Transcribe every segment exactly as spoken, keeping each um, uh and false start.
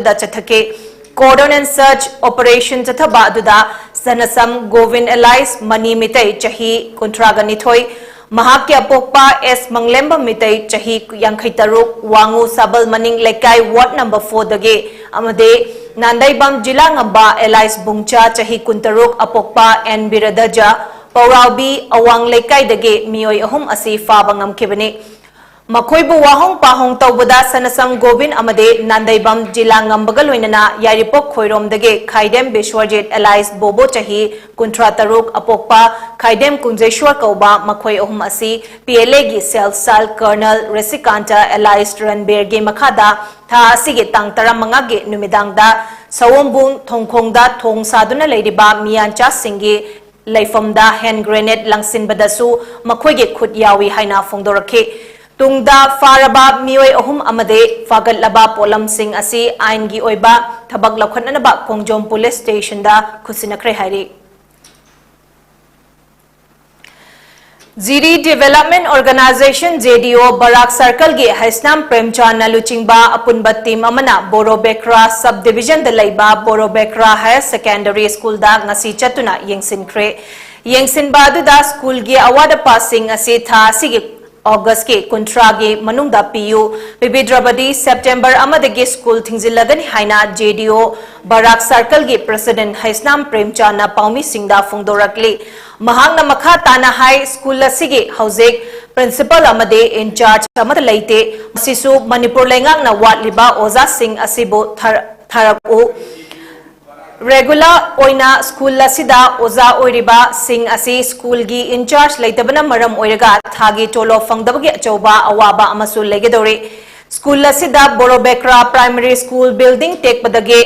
ꯑꯗꯨꯗ ꯆꯠꯊꯈꯤ꯫ Cordon and search operation ꯆꯠꯊꯕ ꯑꯗꯨꯗ ꯁꯅꯁꯝ ꯒꯣꯕꯤꯟ alias ꯃꯅꯤ ꯃꯤꯇꯩ ꯆꯍꯤ ꯀꯨꯟꯊ꯭ꯔꯥꯒ ꯅꯤꯊꯣꯏ, ꯃꯍꯥꯛꯀꯤ ꯑꯄꯣꯛꯄ ꯑꯦꯁ ꯃꯪꯂꯦꯝꯕꯝ ꯃꯤꯇꯩ ꯆꯍꯤ ꯌꯥꯡꯈꯩ ꯇꯔꯨꯛ, ꯋꯥꯉꯨ ꯁꯥꯕꯜ ꯃꯅꯤꯡ ꯂꯩꯀꯥꯏ ward number four ꯗꯒꯤ, ꯑꯃꯗꯤ ꯅꯥꯟꯗꯩꯕꯝ ꯖꯤꯂꯥ ꯉꯝꯕ alias ꯕꯨꯡꯆꯥ ꯆꯍꯤ ꯀꯨꯟꯇꯔꯨꯛ, ꯑꯄꯣꯛꯄ ꯑꯦꯟ ꯕꯤꯔꯗꯖ ꯄꯧꯔꯥꯎꯕꯤ ꯑꯋꯥꯡ ꯂꯩꯀꯥꯏꯗꯒꯤ ꯃꯤꯑꯣꯏ ꯑꯍꯨꯝ ꯑꯁꯤ ꯐꯥꯕ ꯉꯝꯈꯤꯕꯅꯤ꯫ ꯃꯈꯣꯏꯕꯨ ꯋꯥꯍꯣꯡ ꯄꯥꯍꯣꯡ ꯇꯧꯕꯗ ꯁꯅꯁꯝ ꯒꯣꯕꯤꯟ ꯑꯃꯗꯤ ꯅꯥꯟꯗꯩꯕꯝ ꯖꯤꯂꯥ ꯉꯝꯕꯒ ꯂꯣꯏꯅꯅ ꯌꯥꯏꯔꯤꯄꯣꯛ ꯈꯣꯏꯔꯣꯝꯗꯒꯤ ꯈꯥꯏꯗꯦꯝ ꯕꯤꯁ꯭ꯋꯔꯖꯤꯠ alias ꯕꯣꯕꯣ ꯆꯍꯤ ꯀꯨꯟꯊ꯭ꯔꯥ ꯇꯔꯨꯛ, ꯑꯄꯣꯛꯄ ꯈꯥꯏꯗꯦꯝ ꯀꯨꯟꯖꯩꯁ꯭ꯋꯔ ꯀꯧꯕ ꯃꯈꯣꯏ ꯑꯍꯨꯝ ꯑꯁꯤ P L A ꯒꯤ self style Colonel ꯔꯦꯁꯤꯀꯥꯟꯇ alias ꯔꯟꯕꯤꯔꯒꯤ ꯃꯈꯥꯗ ꯊꯥ ꯑꯁꯤꯒꯤ ꯇꯥꯡ ꯇꯔꯥꯃꯉꯥꯒꯤ ꯅꯨꯃꯤꯗꯥꯡꯗ ꯁꯑꯣꯝꯕꯨꯡ ꯊꯣꯡꯈꯣꯡꯗ ꯊꯣꯡ ꯁꯥꯗꯨꯅ ꯂꯩꯔꯤꯕ ꯃꯤꯌꯥꯟꯆꯥꯁꯤꯡꯒꯤ ꯂꯩꯐꯝꯗ hand grenade ꯂꯪꯁꯤꯟꯕꯗꯁꯨ ꯃꯈꯣꯏꯒꯤ ꯈꯨꯠ ꯌꯥꯎꯏ ꯍꯥꯏꯅ ꯐꯣꯡꯗꯣꯔꯛꯈꯤ꯫ ꯇꯨꯡꯗ ꯐꯥꯔꯕ ꯃꯤꯑꯣꯏ ꯑꯍꯨꯝ ꯑꯃꯗꯤ ꯐꯥꯒꯠꯂꯕ ꯄꯣꯠꯂꯝꯁꯤꯡ ꯑꯁꯤ ꯑꯥꯏꯟꯒꯤ ꯑꯣꯏꯕ ꯊꯕꯛ ꯂꯧꯈꯠꯅꯅꯕ ꯈꯣꯡꯖꯣꯝ police station ꯗ ꯈꯨꯠꯁꯤꯟꯅꯈ꯭ꯔꯦ ꯍꯥꯏꯔꯤ꯫ ꯖꯤꯔꯤ Development Organisation, J D O, ꯕꯔꯥꯛ circle ꯒꯤ ꯍꯩꯁꯅꯥꯝ ꯄ꯭ꯔꯦꯝꯆꯥꯟꯅ ꯂꯨꯆꯤꯡꯕ ꯑꯄꯨꯟꯕ team ꯑꯃꯅ ꯕꯣꯔꯣꯕꯦꯀ꯭ꯔꯥ sub division ꯗ ꯂꯩꯕ ꯕꯣꯔꯣꯕꯦꯀ꯭ꯔꯥ Higher Secondary School ꯗ ꯉꯁꯤ ꯆꯠꯇꯨꯅ ꯌꯦꯡꯁꯤꯟꯈ꯭ꯔꯦ꯫ ꯌꯦꯡꯁꯤꯟꯕ ꯑꯗꯨꯗ school ꯒꯤ ꯑꯋꯥꯠ ꯑꯄꯥꯁꯤꯡ ꯑꯁꯤ ꯊꯥ ꯑꯁꯤꯒꯤ August ꯀꯤ ꯀꯨꯟꯊ꯭ꯔꯥꯒꯤ ꯃꯅꯨꯡꯗ ꯄꯤꯌꯨ, ꯄꯤꯕꯤꯗ꯭ꯔꯕꯗꯤ September ꯑꯃꯗꯒꯤ school ꯊꯤꯡꯖꯤꯜꯂꯒꯅꯤ ꯍꯥꯏꯅ J D O ꯕꯔꯥꯛ circle ꯒꯤ president ꯍꯩꯁꯅꯥꯝ ꯄ꯭ꯔꯦꯝꯆꯥꯟꯅ ꯄꯥꯎꯃꯤꯁꯤꯡꯗ ꯐꯣꯡꯗꯣꯔꯛꯂꯤ꯫ ꯃꯍꯥꯛꯅ ꯃꯈꯥ ꯇꯥꯅ ꯍꯥꯏ, school ꯑꯁꯤꯒꯤ ꯍꯧꯖꯤꯛ principal ꯑꯃꯗꯤ in charge ꯑꯃꯠꯇ ꯂꯩꯇꯦ꯫ ꯃꯁꯤꯁꯨ ꯃꯅꯤꯄꯨꯔ ꯂꯩꯉꯥꯛꯅ ꯋꯥꯠꯂꯤꯕ ꯑꯣꯖꯥꯁꯤꯡ ꯑꯁꯤꯕꯨ ꯊꯥꯔꯛꯎ꯫ Regular ꯑꯣꯏꯅ school ꯑꯁꯤꯗ ꯑꯣꯖꯥ ꯑꯣꯏꯔꯤꯕꯁꯤꯡ ꯑꯁꯤ school ꯒꯤ in charge ꯂꯩꯇꯕꯅ ꯃꯔꯝ ꯑꯣꯏꯔꯒ ꯊꯥꯒꯤ ꯇꯣꯂꯣꯞ ꯐꯪꯗꯕꯒꯤ ꯑꯆꯧꯕ ꯑꯋꯥꯕ ꯑꯃꯁꯨ ꯂꯩꯒꯗꯧꯔꯤ꯫ School ꯑꯁꯤꯗ ꯕꯣꯔꯣꯕꯦꯀ꯭ꯔꯥ Primary School building ꯇꯦꯛꯄꯗꯒꯤ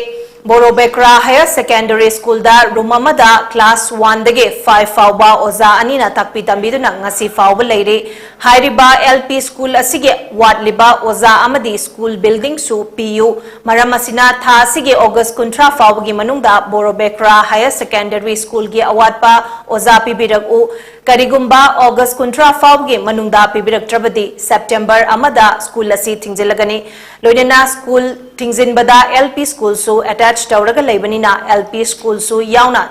ꯕꯣꯔꯣꯕꯦꯀ꯭ꯔꯥ Higher Secondary School ꯗ room ꯑꯃꯗ class one ꯗꯒꯤ five ꯐꯥꯎꯕ ꯑꯣꯖꯥ ꯑꯅꯤꯅ ꯇꯥꯛꯄꯤ ꯇꯝꯕꯤꯗꯨꯅ ꯉꯁꯤ ꯐꯥꯎꯕ ꯂꯩꯔꯤ꯫ ꯍꯥꯏꯔꯤꯕ L P school ꯑꯁꯤꯒꯤ ꯋꯥꯠꯂꯤꯕ ꯑꯣꯖꯥ ꯑꯃꯗꯤ school buildingꯁꯨ ꯄꯤꯌꯨ꯫ ꯃꯔꯝ ꯑꯁꯤꯅ ꯊꯥ ꯑꯁꯤꯒꯤ August ꯀꯨꯟꯊ꯭ꯔꯥ ꯐꯥꯎꯕꯒꯤ ꯃꯅꯨꯡꯗ ꯕꯣꯔꯣꯕꯦꯀ꯭ꯔꯥ Higher Secondary Schoolꯒꯤ ꯑꯋꯥꯠꯄ ꯑꯣꯖꯥ ꯄꯤꯕꯤꯔꯛꯎ꯫ ꯀꯔꯤꯒꯨꯝꯕ August ꯀꯨꯟꯊ꯭ꯔꯥ ꯐꯥꯎꯕꯒꯤ ꯃꯅꯨꯡꯗ ꯄꯤꯕꯤꯔꯛꯇ꯭ꯔꯕꯗꯤ September ꯑꯃꯗ school ꯑꯁꯤ ꯊꯤꯡꯖꯤꯜꯂꯒꯅꯤ꯫ ꯂꯣꯏꯅꯅ school ꯊꯤꯡꯖꯤꯟꯕꯗ L P schoolꯁꯨ attach ꯇꯧꯔꯒ ꯂꯩꯕꯅꯤꯅ L P schoolꯁꯨ ꯌꯥꯎꯅ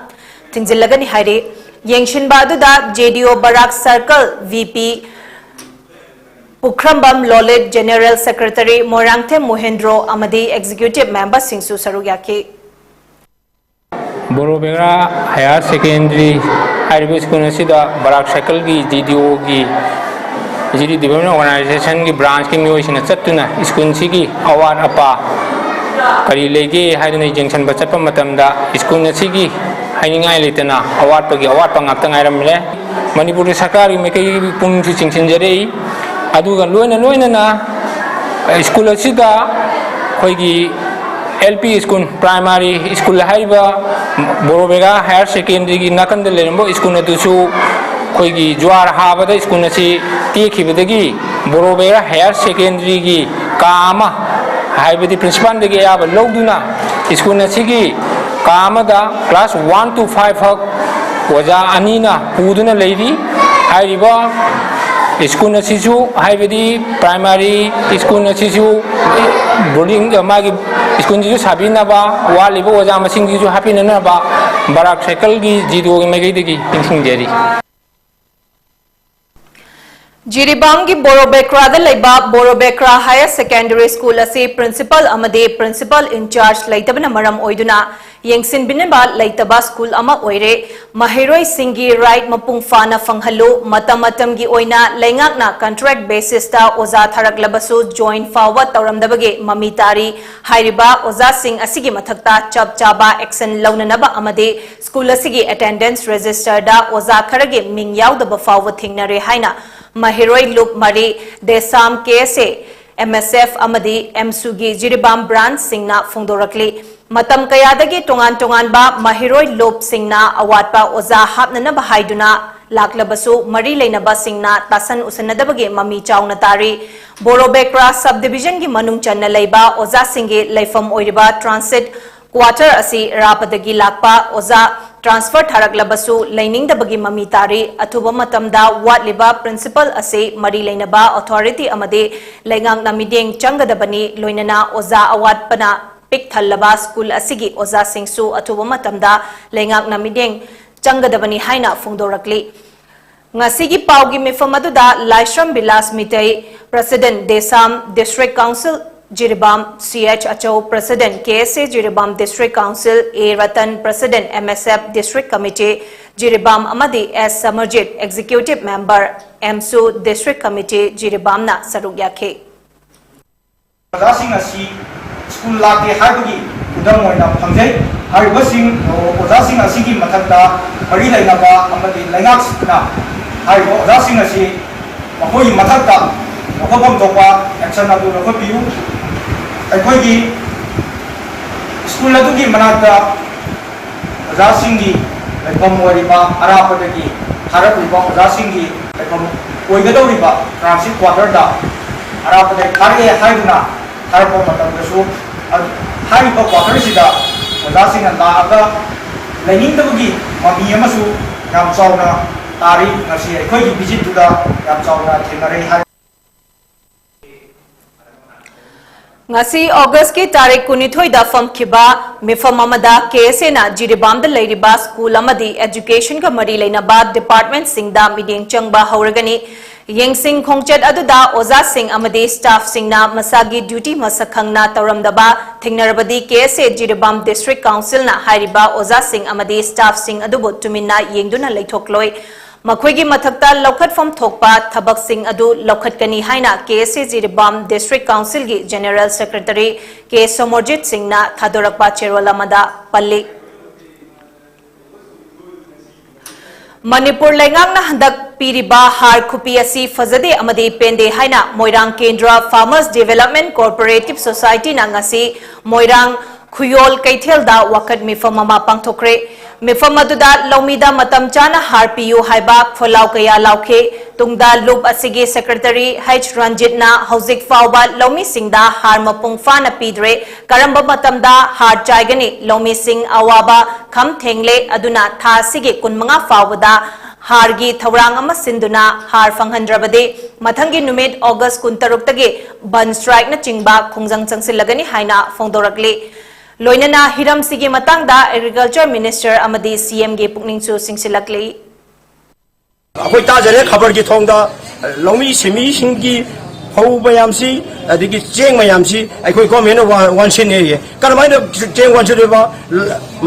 ꯊꯤꯡꯖꯤꯜꯂꯒꯅꯤ ꯍꯥꯏꯔꯤ꯫ ꯌꯦꯡꯁꯤꯟꯕ ꯑꯗꯨꯗ J D O ꯕꯔꯥꯛ circle V P ꯄꯨꯈ꯭ꯔꯝꯕꯝ ꯂꯣꯂꯤꯠ, General Secretary ꯃꯣꯏꯔꯥꯡꯊꯦꯝ ꯃꯣꯍꯦꯟꯗ꯭ꯔꯣ ꯑꯃꯗꯤ executive memberꯁꯤꯡꯁꯨ ꯁꯔꯨꯛ ꯌꯥꯈꯤ꯫ ꯕꯣꯔꯣꯕꯦꯒ꯭ꯔꯥ Higher Secondary ꯍꯥꯏꯔꯤꯕ school ꯑꯁꯤꯗ ꯕꯔꯥꯛ circleꯒꯤ D D Oꯒꯤ G D Development Organizationꯒꯤ branchꯀꯤ ꯃꯤꯑꯣꯏꯁꯤꯡꯅ ꯆꯠꯇꯨꯅ schoolꯁꯤꯒꯤ ꯑꯋꯥꯠ ꯑꯄꯥ ꯀꯔꯤ ꯂꯩꯒꯦ ꯍꯥꯏꯗꯨꯅ ꯌꯦꯡꯁꯤꯟꯕ ꯆꯠꯄ ꯃꯇꯝꯗ school ꯑꯁꯤꯒꯤ ꯍꯥꯏꯅꯤꯡꯉꯥꯏ ꯂꯩꯇꯅ ꯑꯋꯥꯠꯄꯒꯤ ꯑꯋꯥꯠꯄ ꯉꯥꯛꯇ ꯉꯥꯏꯔꯝꯂꯦ꯫ ꯃꯅꯤꯄꯨꯔꯒꯤ ꯁꯔꯀꯥꯔꯒꯤ ꯃꯥꯏꯀꯩꯒꯤ ꯄꯨꯛꯅꯤꯡꯁꯨ ꯆꯤꯡꯁꯤꯟꯖꯔꯤ꯫ ꯑꯗꯨꯒ ꯂꯣꯏꯅ ꯂꯣꯏꯅꯅ school ꯑꯁꯤꯗ ꯑꯩꯈꯣꯏꯒꯤ L P school, primary school ꯍꯥꯏꯔꯤꯕ ꯕꯣꯔꯣꯕꯦꯒꯥ Higher Secondary ꯒꯤ ꯅꯥꯀꯟꯗ ꯂꯩꯔꯝꯕ school ꯑꯗꯨꯁꯨ ꯑꯩꯈꯣꯏꯒꯤ ꯖ꯭ꯋꯥꯔ ꯍꯥꯕꯗ school ꯑꯁꯤ ꯇꯦꯛꯈꯤꯕꯗꯒꯤ ꯕꯣꯔꯣꯕꯦꯒꯥ Higher Secondary ꯒꯤ ꯀꯥ ꯑꯃ, ꯍꯥꯏꯕꯗꯤ principal ꯗꯒꯤ ꯑꯌꯥꯕ ꯂꯧꯗꯨꯅ school ꯑꯁꯤꯒꯤ ꯀꯥ ꯑꯃꯗ class one to five ꯈꯛ ꯑꯣꯖꯥ ꯑꯅꯤꯅ ꯄꯨꯗꯨꯅ ꯂꯩꯔꯤ꯫ ꯍꯥꯏꯔꯤꯕ school ꯑꯁꯤꯁꯨ, ꯍꯥꯏꯕꯗꯤ primary school ꯑꯁꯤꯁꯨ boarding, ꯃꯥꯒꯤ school ꯁꯤꯁꯨ ꯁꯥꯕꯤꯅꯕ, ꯋꯥꯠꯂꯤꯕ ꯑꯣꯖꯥ ꯃꯁꯤꯡꯁꯤꯁꯨ ꯍꯥꯞꯄꯤꯅꯅꯕ ꯕꯔꯥꯛ circle ꯒꯤ G D O ꯒꯤ ꯃꯥꯏꯀꯩꯗꯒꯤ ꯅꯤꯡꯁꯤꯡꯖꯔꯤ꯫ ꯖꯤꯔꯤꯕꯥꯝꯒꯤ ꯕꯣꯔꯣꯕꯦꯀ꯭ꯔꯥꯗ ꯂꯩꯕ ꯕꯣꯔꯣꯕꯦꯀ꯭ꯔꯥ Higher Secondary School ꯑꯁꯤ principal ꯑꯃꯗꯤ principal in charge ꯂꯩꯇꯕꯅ ꯃꯔꯝ ꯑꯣꯏꯗꯨꯅ ꯌꯦꯡꯁꯤꯟꯕꯤꯅꯕ ꯂꯩꯇꯕ school ꯑꯃ ꯑꯣꯏꯔꯦ꯫ ꯃꯍꯩꯔꯣꯏꯁꯤꯡꯒꯤ right ꯃꯄꯨꯡ ꯐꯥꯅ ꯐꯪꯍꯜꯂꯨ꯫ ꯃꯇꯝ ꯃꯇꯝꯒꯤ ꯑꯣꯏꯅ ꯂꯩꯉꯥꯛꯅ contract basis ꯇ ꯑꯣꯖꯥ ꯊꯥꯔꯛꯂꯕꯁꯨ join ꯐꯥꯎꯕ ꯇꯧꯔꯝꯗꯕꯒꯤ ꯃꯃꯤ ꯇꯥꯔꯤ꯫ ꯍꯥꯏꯔꯤꯕ ꯑꯣꯖꯥꯁꯤꯡ ꯑꯁꯤꯒꯤ ꯃꯊꯛꯇ ꯆꯞ ꯆꯥꯕ action ꯂꯧꯅꯅꯕ ꯑꯃꯗꯤ school ꯑꯁꯤꯒꯤ attendance register ꯗ ꯑꯣꯖꯥ ꯈꯔꯒꯤ ꯃꯤꯡ ꯌꯥꯎꯗꯕ ꯐꯥꯎꯕ ꯊꯦꯡꯅꯔꯦ ꯍꯥꯏꯅ ꯃꯍꯩꯔꯣꯏ ꯂꯨꯞ ꯃꯔꯤ, ꯗꯦꯁꯥꯝ K S A, M S F ꯑꯃꯗꯤ ꯑꯦꯝꯁꯨꯒꯤ ꯖꯤꯔꯤꯕꯥꯝ branch ꯁꯤꯡꯅ ꯐꯣꯡꯗꯣꯔꯛꯂꯤ꯫ ꯃꯇꯝ ꯀꯌꯥꯗꯒꯤ ꯇꯣꯉꯥꯟ ꯇꯣꯉꯥꯟꯕ ꯃꯍꯩꯔꯣꯏ ꯂꯨꯞꯁꯤꯡꯅ ꯑꯋꯥꯠꯄ ꯑꯣꯖꯥ ꯍꯥꯞꯅꯅꯕ ꯍꯥꯏꯗꯨꯅ ꯂꯥꯛꯂꯕꯁꯨ ꯃꯔꯤ ꯂꯩꯅꯕꯁꯤꯡꯅ ꯇꯥꯁꯟ ꯎꯁꯟꯅꯗꯕꯒꯤ ꯃꯃꯤ ꯆꯥꯎꯅ ꯇꯥꯔꯤ꯫ ꯕꯣꯔꯣꯕꯦꯀ꯭ꯔꯥ ꯁꯕ ꯗꯤꯕꯤꯖꯟꯒꯤ ꯃꯅꯨꯡ ꯆꯟꯅ ꯂꯩꯕ ꯑꯣꯖꯥꯁꯤꯡꯒꯤ ꯂꯩꯐꯝ ꯑꯣꯏꯔꯤꯕ ꯇ꯭ꯔꯥꯟꯁꯤꯠ ꯀ꯭ꯋꯥꯇꯔ ꯑꯁꯤ ꯑꯔꯥꯞꯄꯗꯒꯤ ꯂꯥꯛꯄ ꯑꯣꯖꯥ ꯇ꯭ꯔꯥꯟꯁꯐꯔ ꯊꯥꯔꯛꯂꯕꯁꯨ ꯂꯩꯅꯤꯡꯗꯕꯒꯤ ꯃꯃꯤ ꯇꯥꯔꯤ꯫ ꯑꯊꯨꯕ ꯃꯇꯝꯗ ꯋꯥꯠꯂꯤꯕ ꯄ꯭ꯔꯤꯟꯁꯤꯄꯜ ꯑꯁꯤ ꯃꯔꯤ ꯂꯩꯅꯕ ꯑꯣꯊꯣꯔꯤꯇꯤ ꯑꯃꯗꯤ ꯂꯩꯉꯥꯛꯅ ꯃꯤꯠꯌꯦꯡ ꯆꯪꯒꯗꯕꯅꯤ꯫ ꯂꯣꯏꯅꯅ ꯑꯣꯖꯥ ꯑꯋꯥꯠꯄꯅ ꯄꯤꯛ ꯊꯜꯂꯕ ꯁ꯭ꯀꯨꯜ ꯑꯁꯤꯒꯤ ꯑꯣꯖꯥꯁꯤꯡꯁꯨ ꯑꯊꯨꯕ ꯃꯇꯝꯗ ꯂꯩꯉꯥꯛꯅ ꯃꯤꯠꯌꯦꯡ ꯆꯪꯒꯗꯕꯅꯤ ꯍꯥꯏꯅ ꯐꯣꯡꯗꯣꯔꯛꯂꯤ꯫ ꯉꯁꯤꯒꯤ ꯄꯥꯎꯒꯤ ꯃꯤꯐꯝ ꯑꯗꯨꯗ Laishram Bilas Meitei, President Desam District Council Jiribam, C H Achou, President K S A Jiribam District Council, A Ratan, President M S F District Committee Jiribam, ꯑꯃꯗꯤ S ꯁꯃꯔꯖꯤꯠ, Executive Member ꯑꯦꯝꯁꯨ District Committee ꯖꯤꯔꯤꯕꯥꯝꯅ ꯁꯔꯨꯛ ꯌꯥꯈꯤ꯫ ꯑꯣꯖꯥꯁꯤꯡ ꯑꯁꯤ ꯁ꯭ꯀꯨꯜ ꯂꯥꯛꯇꯦ ꯍꯥꯏꯕꯒꯤ ꯈꯨꯗꯝ ꯑꯣꯏꯅ ꯐꯪꯖꯩ꯫ ꯍꯥꯏꯔꯤꯕꯁꯤꯡ, ꯑꯣꯖꯥꯁꯤꯡ ꯑꯁꯤꯒꯤ ꯃꯊꯛꯇ ꯃꯔꯤ ꯂꯩꯅꯕ ꯑꯃꯗꯤ ꯂꯩꯉꯥꯛꯅ ꯍꯥꯏꯔꯤꯕ ꯑꯣꯖꯥꯁꯤꯡ ꯑꯁꯤ ꯃꯈꯣꯏꯒꯤ ꯃꯊꯛꯇ ꯂꯧꯈꯠꯐꯝ ꯊꯣꯛꯄ action ꯑꯗꯨ ꯂꯧꯈꯠꯄꯤꯌꯨ꯫ ꯑꯩꯈꯣꯏꯒꯤ ꯁ꯭ꯀꯨꯜ ꯑꯗꯨꯒꯤ ꯃꯅꯥꯛꯇ ꯑꯣꯖꯥꯁꯤꯡꯒꯤ ꯂꯩꯐꯝ ꯑꯣꯏꯔꯤꯕ, ꯑꯔꯥꯞꯄꯗꯒꯤ ꯊꯥꯔꯛꯂꯤꯕ ꯑꯣꯖꯥꯁꯤꯡꯒꯤ ꯂꯩꯐꯝ ꯑꯣꯏꯒꯗꯧꯔꯤꯕ transit quarterꯗ ꯑꯔꯥꯞꯄꯗꯒꯤ ꯊꯥꯔꯛꯑꯦ ꯍꯥꯏꯗꯨꯅ ꯊꯥꯔꯛꯄ ꯃꯇꯝꯗꯁꯨ, ꯑꯗꯨ, ꯍꯥꯏꯔꯤꯕ quarterꯁꯤꯗ ꯑꯣꯖꯥꯁꯤꯡꯅ ꯂꯥꯛꯑꯒ ꯂꯩꯅꯤꯡꯗꯕꯒꯤ ꯃꯃꯤ ꯑꯃꯁꯨ ꯌꯥꯝ ꯆꯥꯎꯅ ꯇꯥꯔꯤ꯫ ꯉꯁꯤ ꯑꯩꯈꯣꯏꯒꯤ visitꯇꯨꯗ ꯌꯥꯝ ꯆꯥꯎꯅ ꯊꯦꯡꯅꯔꯦ ꯍꯥꯏ꯫ ꯉꯁꯤ ꯑꯣꯒꯁꯀꯤ ꯇꯥꯔꯤꯛ ꯀꯨꯟꯅꯤꯊꯣꯏꯗ ꯐꯝꯈꯤꯕ ꯃꯤꯐꯝ ꯑꯃꯗ ꯀꯦ ꯑꯦꯁ ꯑꯦꯅ ꯖꯤꯔꯤꯕꯥꯝꯗ ꯂꯩꯔꯤꯕ ꯁ꯭ꯀꯨꯜ ꯑꯃꯗꯤ educationꯒ ꯃꯔꯤ ꯂꯩꯅꯕ departmentꯁꯤꯡꯗ ꯃꯤꯠꯌꯦꯡ ꯆꯪꯕ ꯍꯧꯔꯒꯅꯤ꯫ ꯌꯦꯡꯁꯤꯟ ꯈꯣꯡꯆꯠ ꯑꯗꯨꯗ ꯑꯣꯖꯥꯁꯤꯡ ꯑꯃꯗꯤ staffꯁꯤꯡꯅ ꯃꯁꯥꯒꯤ duty ꯃꯁꯛ ꯈꯪꯅ ꯇꯧꯔꯝꯗꯕ ꯊꯦꯡꯅꯔꯕꯗꯤ ꯀꯦ ꯑꯦꯁ ꯑꯦ ꯖꯤꯔꯤꯕꯥꯝ District Councilꯅ ꯍꯥꯏꯔꯤꯕ ꯑꯣꯖꯥꯁꯤꯡ ꯑꯃꯗꯤ staffꯁꯤꯡ ꯑꯗꯨꯕꯨ ꯇꯨꯃꯤꯟꯅ ꯌꯦꯡꯗꯨꯅ ꯂꯩꯊꯣꯛꯂꯣꯏ꯫ ꯃꯈꯣꯏꯒꯤ ꯃꯊꯛꯇ ꯂꯧꯈꯠꯐꯝ ꯊꯣꯛꯄ ꯊꯕꯛꯁꯤꯡ ꯑꯗꯨ ꯂꯧꯈꯠꯀꯅꯤ ꯍꯥꯏꯅ ꯀꯦ S A Jiribam District Councilꯒꯤ General Secretary ꯀꯦ ꯁꯣꯃꯣꯔꯖꯤꯠ ꯁꯤꯡꯅ ꯊꯥꯗꯣꯔꯛꯄ ꯆꯦꯔꯣꯜ ꯑꯃꯗ ꯄꯜꯂꯤ꯫ ꯃꯅꯤꯄꯨꯔ ꯂꯩꯉꯥꯛꯅ ꯍꯟꯗꯛ ꯄꯤꯔꯤꯕ ꯍꯥꯔ ꯈꯨꯄꯤ ꯑꯁꯤ ꯐꯖꯗꯦ ꯑꯃꯗꯤ ꯄꯦꯟꯗꯦ ꯍꯥꯏꯅ ꯃꯣꯏꯔꯥꯡ ꯀꯦꯟꯗ꯭ꯔ Farmers Development Cooperative Societyꯅ ꯉꯁꯤ ꯃꯣꯏꯔꯥꯡ ꯈꯨꯌꯣꯜ ꯀꯩꯊꯦꯜꯗ ꯋꯥꯀꯠ ꯃꯤꯐꯝ ꯑꯃ ꯄꯥꯡꯊꯣꯛꯈ꯭ꯔꯦ꯫ ꯃꯤꯐꯝ ꯑꯗꯨꯗ ꯂꯧꯃꯤꯗ ꯃꯇꯝ ꯆꯥꯅ ꯍꯥꯔ ꯄꯤꯌꯨ ꯍꯥꯏꯕ ꯈꯣꯜꯂꯥꯎ ꯀꯌꯥ ꯂꯥꯎꯈꯤ꯫ ꯇꯨꯡꯗ ꯂꯨꯞ ꯑꯁꯤꯒꯤ ꯁꯦꯀ꯭ꯔꯦꯇꯔꯤ ꯍꯩꯆ ꯔꯟꯖꯤꯠꯅ ꯍꯧꯖꯤꯛ ꯐꯥꯎꯕ ꯂꯧꯃꯤꯁꯤꯡꯗ ꯍꯥꯔ ꯃꯄꯨꯡ ꯐꯥꯅ ꯄꯤꯗ꯭ꯔꯦ, ꯀꯔꯝꯕ ꯃꯇꯝꯗ ꯍꯥꯔ ꯆꯥꯏꯒꯅꯤ? ꯂꯧꯃꯤꯁꯤꯡ ꯑꯋꯥꯕ ꯈꯝ ꯊꯦꯡꯂꯦ, ꯑꯗꯨꯅ ꯊꯥ ꯑꯁꯤꯒꯤ ꯀꯨꯟꯃꯉꯥ ꯐꯥꯎꯕꯗ ꯍꯥꯔꯒꯤ ꯊꯧꯔꯥꯡ ꯑꯃ ꯁꯤꯟꯗꯨꯅ ꯍꯥꯔ ꯐꯪꯍꯟꯗ꯭ꯔꯕꯗꯤ ꯃꯊꯪꯒꯤ ꯅꯨꯃꯤꯠ ꯑꯣꯒꯁ ꯀꯨꯟꯇꯔꯨꯛꯇꯒꯤ ꯕꯟ ꯁ꯭ꯇ꯭ꯔꯥꯏꯛꯅꯆꯤꯡꯕ ꯈꯣꯡꯖꯪ ꯆꯪꯁꯤꯜꯂꯒꯅꯤ ꯍꯥꯏꯅ ꯐꯣꯡꯗꯣꯔꯛꯂꯤ꯫ ꯂꯣꯏꯅꯅ ꯍꯤꯔꯝꯁꯤꯒꯤ ꯃꯇꯥꯡꯗ ꯑꯦꯒ꯭ꯔꯤꯀꯜꯆꯔ ꯃꯤꯅꯤꯁꯇꯔ ꯑꯃꯗꯤ ꯁꯤ ꯑꯦꯝꯒꯤ ꯄꯨꯛꯅꯤꯡꯁꯨ ꯆꯤꯡꯁꯤꯜꯂꯛꯂꯤ꯫ ꯑꯩꯈꯣꯏ ꯇꯥꯖꯔꯦ ꯈꯕꯔꯒꯤ ꯊꯣꯡꯗ, ꯂꯧꯃꯤ ꯁꯤꯟꯃꯤꯁꯤꯡꯒꯤ ꯐꯧ ꯃꯌꯥꯝꯁꯤ, ꯑꯗꯒꯤ ꯆꯦꯡ ꯃꯌꯥꯝꯁꯤ ꯑꯩꯈꯣꯏ ꯒꯣꯔꯃꯦꯟꯅ ꯋꯥ-, ꯋꯥꯟꯁꯤꯟꯅꯩꯌꯦ꯫ ꯀꯔꯝꯍꯥꯏꯅ ꯆꯦꯡ ꯋꯥꯟꯁꯤꯟꯗꯣꯏꯕ?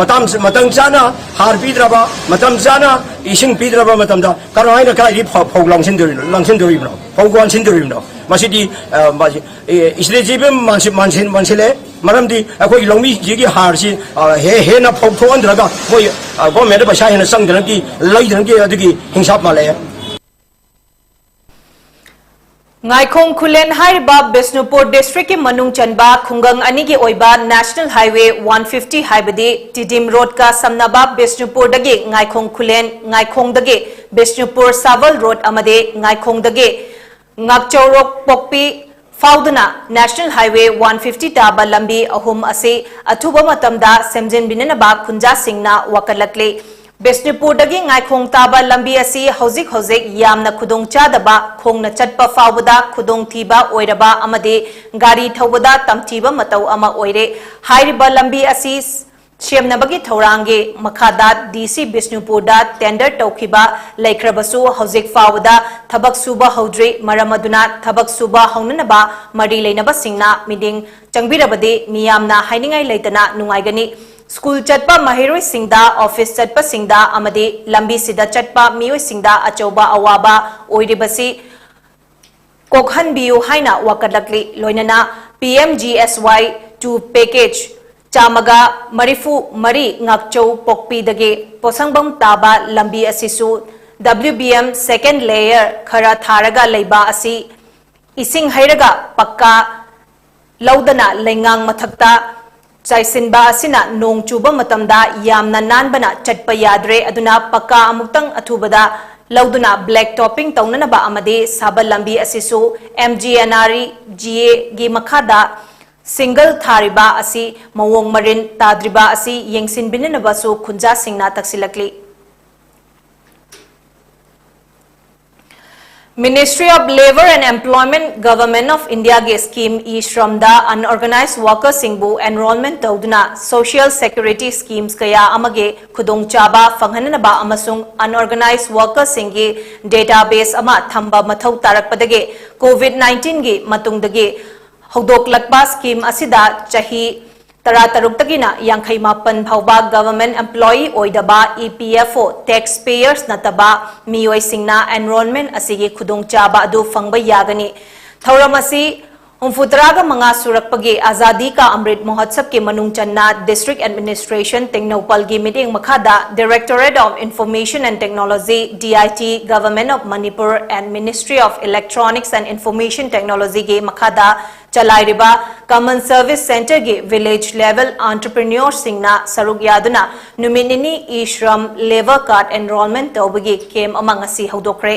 ꯃꯇꯝ, ꯃꯇꯝ ꯆꯥꯅ ꯍꯥꯔ ꯄꯤꯗ꯭ꯔꯕ, ꯃꯇꯝ ꯆꯥꯅ ꯏꯁꯤꯡ ꯄꯤꯗ꯭ꯔꯕ ꯃꯇꯝꯗ ꯀꯔꯝꯍꯥꯏꯅ ꯀꯗꯥꯏꯗꯒꯤ ꯐꯧ, ꯐꯧ ꯂꯪꯁꯤꯟꯗꯣꯔꯤꯅꯣ, ꯂꯪꯁꯤꯟꯗꯣꯔꯤꯕꯅꯣ? ꯐꯧ ꯋꯥꯟꯁꯤꯟꯗꯣꯔꯤꯕꯅꯣ? ꯃꯁꯤꯗꯤ, ꯑ, ꯃꯁꯤ, ꯑꯦ, ꯏꯁꯇ꯭ꯔꯦꯇꯦꯖꯤ ꯃꯥꯟꯁꯤ-, ꯃꯥꯟꯁꯤꯟ-, ꯃꯥꯟꯁꯤꯜꯂꯦ꯫ ꯃꯔꯝꯗꯤ ꯑꯩꯈꯣꯏꯒꯤ ꯂꯧꯃꯤꯁꯤꯒꯤ ꯍꯥꯔꯁꯤ, ꯑ, ꯍꯦ-, ꯍꯦꯟꯅ ꯐꯧ ꯊꯣꯛꯍꯟꯗ꯭ꯔꯒ ꯃꯣꯏ, ꯑ, ꯒꯣꯔꯃꯦꯟꯗ ꯄꯩꯁꯥ ꯍꯦꯟꯅ ꯆꯪꯗꯅꯕꯒꯤ, ꯂꯩꯗꯅꯕꯒꯤ ꯑꯗꯨꯒꯤ ꯍꯤꯡꯁꯥꯞ ꯃꯥꯜꯂꯛꯑꯦ꯫ ꯉꯥꯏꯈꯣꯡ ꯈꯨꯂꯦꯟ ꯍꯥꯏꯔꯤꯕ ꯕꯤꯁꯅꯨꯄꯨꯔ ꯗꯤꯁꯇ꯭ꯔꯤꯛꯀꯤ ꯃꯅꯨꯡ ꯆꯟꯕ ꯈꯨꯡꯒꯪ ꯑꯅꯤꯒꯤ ꯑꯣꯏꯕ ꯅꯦꯁꯅꯦꯜ ꯍꯥꯏꯋꯦ ꯋꯥꯟ ꯐꯤꯐꯇꯤ ꯍꯥꯏꯕꯗꯤ ꯇꯤꯗꯤꯝ ꯔꯣꯗꯀ ꯁꯝꯅꯕ ꯕꯤꯁꯅꯨꯄꯨꯔꯗꯒꯤ ꯉꯥꯏꯈꯣꯡ ꯈꯨꯂꯦꯟ, ꯉꯥꯏꯈꯣꯡꯗꯒꯤ ꯕꯤꯁꯅꯨꯄꯨꯔ ꯁꯥꯕꯜ ꯔꯣꯗ ꯑꯃꯗꯤ ꯉꯥꯏꯈꯣꯡꯗꯒꯤ ꯉꯥꯛꯆꯧꯔꯣꯛ ꯄꯣꯛꯄꯤ ꯐꯥꯎꯗꯨꯅ ꯅꯦꯁꯅꯦꯜ ꯍꯥꯏꯋꯦ ꯋꯥꯟ ꯐꯤꯐꯇꯤ ꯇꯥꯕ ꯂꯝꯕꯤ ꯑꯍꯨꯝ ꯑꯁꯤ ꯑꯊꯨꯕ ꯃꯇꯝꯗ ꯁꯦꯝꯖꯤꯟꯕꯤꯅꯅꯕ ꯈꯨꯟꯖꯥꯁꯤꯡꯅ ꯋꯥꯀꯠꯂꯛꯂꯤ꯫ ꯕꯤꯁꯅꯨꯄꯨꯔꯗꯒꯤ ꯉꯥꯏꯈꯣꯡ ꯇꯥꯕ ꯂꯝꯕꯤ ꯑꯁꯤ ꯍꯧꯖꯤꯛ ꯍꯧꯖꯤꯛ ꯌꯥꯝꯅ ꯈꯨꯗꯣꯡ ꯆꯥꯗꯕ, ꯈꯣꯡꯅ ꯆꯠꯄ ꯐꯥꯎꯕꯗ ꯈꯨꯗꯣꯡꯊꯤꯕ ꯑꯣꯏꯔꯕ ꯑꯃꯗꯤ ꯒꯥꯔꯤ ꯊꯧꯕꯗ ꯇꯝꯊꯤꯕ ꯃꯇꯧ ꯑꯃ ꯑꯣꯏꯔꯦ꯫ ꯍꯥꯏꯔꯤꯕ ꯂꯝꯕꯤ ꯑꯁꯤ ꯁꯦꯝꯅꯕꯒꯤ ꯊꯧꯔꯥꯡꯒꯤ ꯃꯈꯥꯗ ꯗꯤ ꯁꯤ ꯕꯤꯁꯅꯨꯄꯨꯔꯗ ꯇꯦꯟꯗꯔ ꯇꯧꯈꯤꯕ ꯂꯩꯈ꯭ꯔꯕꯁꯨ, ꯍꯧꯖꯤꯛ ꯐꯥꯎꯕꯗ ꯊꯕꯛ ꯁꯨꯕ ꯍꯧꯗ꯭ꯔꯤ꯫ ꯃꯔꯝ ꯑꯗꯨꯅ ꯊꯕꯛ ꯁꯨꯕ ꯍꯧꯅꯅꯕ ꯃꯔꯤ ꯂꯩꯅꯕꯁꯤꯡꯅ ꯃꯤꯠꯌꯦꯡ ꯆꯪꯕꯤꯔꯕꯗꯤ ꯃꯤꯌꯥꯝꯅ ꯍꯥꯏꯅꯤꯡꯉꯥꯏ ꯂꯩꯇꯅ ꯅꯨꯡꯉꯥꯏꯒꯅꯤ꯫ ꯁ꯭ꯀꯨꯜ ꯆꯠꯄ ꯃꯍꯩꯔꯣꯏꯁꯤꯡꯗ, ꯑꯣꯐꯤꯁ ꯆꯠꯄꯁꯤꯡꯗ ꯑꯃꯗꯤ ꯂꯝꯕꯤꯁꯤꯗ ꯆꯠꯄ ꯃꯤꯑꯣꯏꯁꯤꯡꯗ ꯑꯆꯧꯕ ꯑꯋꯥꯕ ꯑꯣꯏꯔꯤꯕꯁꯤ ꯀꯣꯛꯍꯟꯕꯤꯌꯨ ꯍꯥꯏꯅ ꯋꯥꯀꯠꯂꯛꯂꯤ꯫ ꯂꯣꯏꯅꯅ ꯄꯤ ꯑꯦꯝ ꯖꯤ ꯑꯦꯁ ꯋꯥꯏ ꯇꯨ ꯄꯦꯀꯦꯖ ꯆꯥꯝꯃꯒ ꯃꯔꯤꯐꯨ ꯃꯔꯤ ꯉꯥꯛꯆꯧ ꯄꯣꯛꯄꯤꯗꯒꯤ ꯄꯣꯁꯪꯕꯝ ꯇꯥꯕ ꯂꯝꯕꯤ ꯑꯁꯤꯁꯨ ꯗꯕ꯭ꯂꯤꯎ ꯕꯤ ꯑꯦꯝ ꯁꯦꯀꯦꯟ ꯂꯦꯌꯔ ꯈꯔ ꯊꯥꯔꯒ ꯂꯩꯕ ꯑꯁꯤ ꯏꯁꯤꯡ ꯍꯩꯔꯒ ꯄꯛꯀꯥ ꯂꯧꯗꯅ ꯂꯩꯉꯥꯡ ꯃꯊꯛꯇ ꯆꯥꯏꯁꯤꯟꯕ ꯑꯁꯤꯅ ꯅꯣꯡ ꯆꯨꯕ ꯃꯇꯝꯗ ꯌꯥꯝꯅ ꯅꯥꯟꯕꯅ ꯆꯠꯄ ꯌꯥꯗ꯭ꯔꯦ, ꯑꯗꯨꯅ ꯄꯛꯀꯥ ꯑꯃꯨꯛꯇꯪ ꯑꯊꯨꯕꯗ ꯂꯧꯗꯨꯅ black topping ꯇꯧꯅꯅꯕ ꯑꯃꯗꯤ ꯁꯥꯕꯜ ꯂꯝꯕꯤ ꯑꯁꯤꯁꯨ M G N R E G A ꯒꯤ ꯃꯈꯥꯗ single ꯊꯥꯔꯤꯕ ꯑꯁꯤ ꯃꯑꯣꯡ ꯃꯔꯤꯟ ꯇꯥꯗ꯭ꯔꯤꯕ ꯑꯁꯤ ꯌꯦꯡꯁꯤꯟꯕꯤꯅꯅꯕꯁꯨ ꯈꯨꯟꯖꯥꯁꯤꯡꯅ ꯇꯛꯁꯤꯜꯂꯛꯂꯤ꯫ Ministry of Labour and Employment, Government of India ꯒꯤ scheme E-Shram ꯗ unorganised worker ꯁꯤꯡꯕꯨ enrolment ꯇꯧꯗꯨꯅ social security schemes ꯀꯌꯥ ꯑꯃꯒꯤ ꯈꯨꯗꯣꯡꯆꯥꯕ ꯐꯪꯍꯟꯅꯕ ꯑꯃꯁꯨꯡ unorganised worker ꯁꯤꯡꯒꯤ database ꯑꯃ ꯊꯝꯕ ꯃꯊꯧ ꯇꯥꯔꯛꯄꯗꯒꯤ COVID nineteen ꯒꯤ ꯃꯇꯨꯡꯗꯒꯤ ꯍꯧꯗꯣꯛꯂꯛꯄ scheme ꯑꯁꯤꯗ ꯆꯍꯤ ꯇꯔꯥꯇꯔꯨꯛꯇꯒꯤꯅ ꯌꯥꯡꯈꯩ ꯃꯥꯄꯟ ꯐꯥꯎꯕ government employee ꯑꯣꯏꯗꯕ E P F O tax payers ꯅꯠꯇꯕ ꯃꯤꯑꯣꯏꯁꯤꯡꯅ enrolment ꯑꯁꯤꯒꯤ ꯈꯨꯗꯣꯡꯆꯥꯕ ꯑꯗꯨ ꯐꯪꯕ ꯌꯥꯒꯅꯤ꯫ ꯊꯧꯔꯝ ꯑꯁꯤ ꯍꯨꯝꯐꯨꯇꯔꯥꯒ ꯃꯉꯥ ꯁꯨꯔꯛꯄꯒꯤ Azadi Ka Amrit Mahotsav ꯀꯤ ꯃꯅꯨꯡ ꯆꯟꯅ District Administration ꯇꯦꯡꯅꯧꯄꯜꯒꯤ ꯃꯤꯠꯌꯦꯡ ꯃꯈꯥꯗ Directorate of Information and Technology, D I T, Government of Manipur and Ministry of Electronics and Information Technology ꯒꯤ ꯃꯈꯥꯗ ꯆꯂꯥꯏꯔꯤꯕ Common Service Centre ꯒꯤ village level entrepreneur ꯁꯤꯡꯅ ꯁꯔꯨꯛ ꯌꯥꯗꯨꯅ ꯅꯨꯃꯤꯠ ꯅꯤꯅꯤ E-Shram labour card enrolment ꯇꯧꯕꯒꯤ camp ꯑꯃ ꯉꯁꯤ ꯍꯧꯗꯣꯛꯈ꯭ꯔꯦ꯫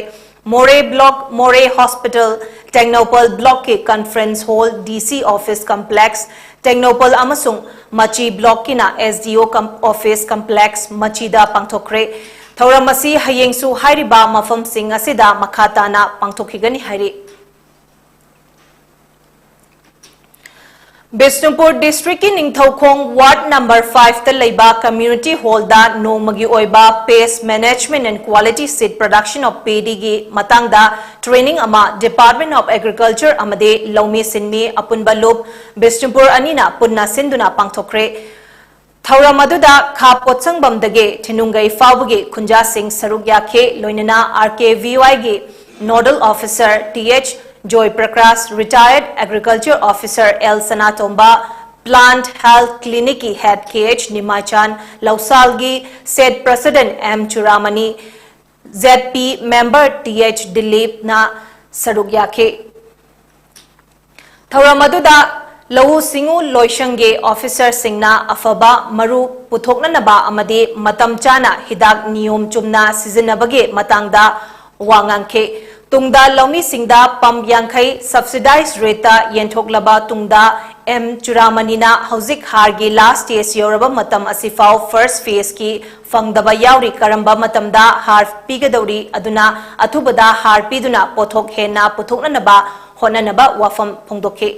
ꯃꯣꯔꯦ block, ꯃꯣꯔꯦ hospital, ꯇꯦꯡꯅꯧꯄꯜ block ꯀꯤ conference hall, D C office complex, Tengnoupal ꯑꯃꯁꯨꯡ ꯃꯆꯤ block ꯀꯤꯅ S D O com-, office complex ꯃꯆꯤꯗ ꯄꯥꯡꯊꯣꯛꯈ꯭ꯔꯦ꯫ ꯊꯧꯔꯝ ꯑꯁꯤ ꯍꯌꯦꯡꯁꯨ ꯍꯥꯏꯔꯤꯕ ꯃꯐꯝꯁꯤꯡ ꯑꯁꯤꯗ ꯃꯈꯥ ꯇꯥꯅ ꯄꯥꯡꯊꯣꯛꯈꯤꯒꯅꯤ ꯍꯥꯏꯔꯤ꯫ ꯕꯤꯁꯅꯨꯄꯨꯔ district ꯀꯤ ꯅꯤꯡꯊꯧꯈꯣꯡ ward number five ꯇ ꯂꯩꯕ community hall ꯗ ꯅꯣꯡꯃꯒꯤ ꯑꯣꯏꯕ Pest Management and Quality Seed Production of Paddy ꯒꯤ ꯃꯇꯥꯡꯗ training ꯑꯃ Department of Agriculture ꯑꯃꯗꯤ ꯂꯧꯃꯤ ꯁꯤꯟꯃꯤ ꯑꯄꯨꯟꯕ ꯂꯨꯞ ꯕꯤꯁꯅꯨꯄꯨꯔ ꯑꯅꯤꯅ ꯄꯨꯟꯅ ꯁꯤꯟꯗꯨꯅ ꯄꯥꯡꯊꯣꯛꯈ꯭ꯔꯦ꯫ ꯊꯧꯔꯝ ꯑꯗꯨꯗ ꯈꯥ ꯄꯣꯠꯁꯪꯕꯝꯗꯒꯤ ꯊꯤꯅꯨꯡꯒꯩ ꯐꯥꯎꯕꯒꯤ ꯈꯨꯟꯖꯥꯁꯤꯡ ꯁꯔꯨꯛ ꯌꯥꯈꯤ꯫ ꯂꯣꯏꯅꯅ R K V Y ꯒꯤ nodal officer T H Joy Prakash, retired agriculture officer L Sanatomba, plant health clinic ꯀꯤ head K H ꯅꯤꯃꯥꯏꯆꯥꯟ, ꯂꯧꯁꯥꯜꯒꯤ set president M ꯆꯨꯔꯥꯃꯅꯤ, Z P member T H ꯗꯤꯂꯤꯞꯅ ꯁꯔꯨꯛ ꯌꯥꯈꯤ꯫ ꯊꯧꯔꯝ ꯑꯗꯨꯗ ꯂꯧꯎ ꯁꯤꯡꯎ ꯂꯣꯏꯁꯪꯒꯤ ꯑꯣꯐꯤꯁꯔꯁꯤꯡꯅ ꯑꯐꯕ ꯃꯔꯨ ꯄꯨꯊꯣꯛꯅꯅꯕ ꯑꯃꯗꯤ ꯃꯇꯝ ꯆꯥꯅ ꯍꯤꯗꯥꯛ ꯅꯤꯌꯣꯝ ꯆꯨꯝꯅ ꯁꯤꯖꯤꯟꯅꯕꯒꯤ ꯃꯇꯥꯡꯗ ꯋꯥ ꯉꯥꯡꯈꯤ꯫ ꯇꯨꯡꯗ ꯂꯧꯃꯤꯁꯤꯡꯗ ꯄꯝ ꯌꯥꯡꯈꯩ subsidized rate ꯇ ꯌꯦꯟꯊꯣꯛꯂꯕ ꯇꯨꯡꯗ ꯑꯦꯝ ꯆꯨꯔꯥꯃꯅꯤꯅ ꯍꯧꯖꯤꯛ ꯍꯥꯔꯒꯤ last stage ꯌꯧꯔꯕ ꯃꯇꯝ ꯑꯁꯤꯐꯥꯎ first phase ꯀꯤ ꯐꯪꯗꯕ ꯌꯥꯎꯔꯤ꯫ ꯀꯔꯝꯕ ꯃꯇꯝꯗ ꯍꯥꯔ ꯄꯤꯒꯗꯧꯔꯤ? ꯑꯗꯨꯅ ꯑꯊꯨꯕꯗ ꯍꯥꯔ ꯄꯤꯗꯨꯅ ꯄꯣꯠꯊꯣꯛ ꯍꯦꯟꯅ ꯄꯨꯊꯣꯛꯅꯅꯕ ꯍꯣꯠꯅꯅꯕ ꯋꯥꯐꯝ ꯐꯣꯡꯗꯣꯛꯈꯤ꯫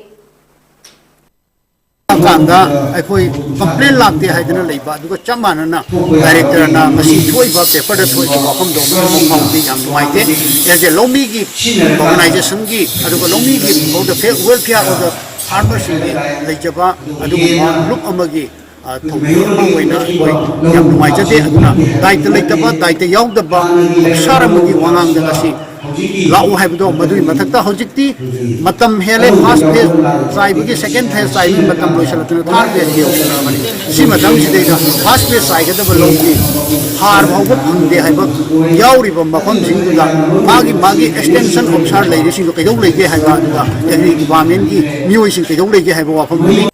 ꯀꯥꯟꯗ ꯑꯩꯈꯣꯏ complain ꯂꯥꯛꯇꯦ ꯍꯥꯏꯗꯅ ꯂꯩꯕ, ꯑꯗꯨꯒ ꯆꯞ ꯃꯥꯟꯅꯅ director ꯅ ꯉꯁꯤ ꯊꯣꯛꯏꯕ paper ꯗ ꯊꯣꯛꯏꯕ ꯋꯥꯐꯝꯗꯣ ꯑꯃꯨꯛ ꯐꯥꯎꯗꯤ ꯌꯥꯝ ꯅꯨꯡꯉꯥꯏꯇꯦ꯫ As a ꯂꯧꯃꯤꯒꯤ organization ꯒꯤ, ꯑꯗꯨꯒ ꯂꯧꯃꯤꯒꯤ for the welfare of the farmer ꯁꯤꯡꯒꯤ ꯂꯩꯖꯕ ꯑꯗꯨꯒꯨꯝꯕ group ꯑꯃꯒꯤ, ꯑ, ꯊꯧꯃꯤ ꯑꯃ ꯑꯣꯏꯅ ꯑꯩꯈꯣꯏ ꯌꯥꯝ ꯅꯨꯡꯉꯥꯏꯖꯗꯦ꯫ ꯑꯗꯨꯅ ꯗꯥꯏꯇ ꯂꯩꯇꯕ, ꯗꯥꯏꯇ ꯌꯥꯎꯗꯕ ꯑꯣꯐꯤꯁꯥꯔ ꯑꯃꯒꯤ ꯋꯥꯉꯥꯡꯗ ꯉꯁꯤ ꯂꯥꯛꯎ ꯍꯥꯏꯕꯗꯣ, ꯃꯗꯨꯒꯤ ꯃꯊꯛꯇ ꯍꯧꯖꯤꯛꯇꯤ ꯃꯇꯝ ꯍꯦꯜꯂꯦ꯫ First phase ꯆꯥꯏꯕꯒꯤ, second phase ꯆꯥꯏꯕꯒꯤ ꯃꯇꯝ ꯂꯣꯏꯁꯤꯜꯂꯛꯇꯅ third phase ꯌꯧꯁꯤꯜꯂꯛꯑꯕꯅꯤ꯫ ꯁꯤ ꯃꯇꯝꯁꯤꯗꯩꯗ first phase ꯆꯥꯏꯒꯗꯕ ꯂꯧꯒꯤ ꯍꯥꯔ ꯐꯥꯎꯕ ꯐꯪꯗꯦ ꯍꯥꯏꯕ ꯌꯥꯎꯔꯤꯕ ꯃꯐꯝꯁꯤꯡꯗꯨꯗ ꯃꯥꯒꯤ, ꯃꯥꯒꯤ extension officer ꯂꯩꯔꯤꯁꯤꯡꯗꯣ ꯀꯩꯗꯧ ꯂꯩꯒꯦ ꯍꯥꯏꯕ, ꯑꯗꯨꯒ agri department ꯀꯤ ꯃꯤꯑꯣꯏꯁꯤꯡ ꯀꯩꯗꯧ ꯂꯩꯒꯦ ꯍꯥꯏꯕ ꯋꯥꯐꯝꯗꯨꯅꯤ꯫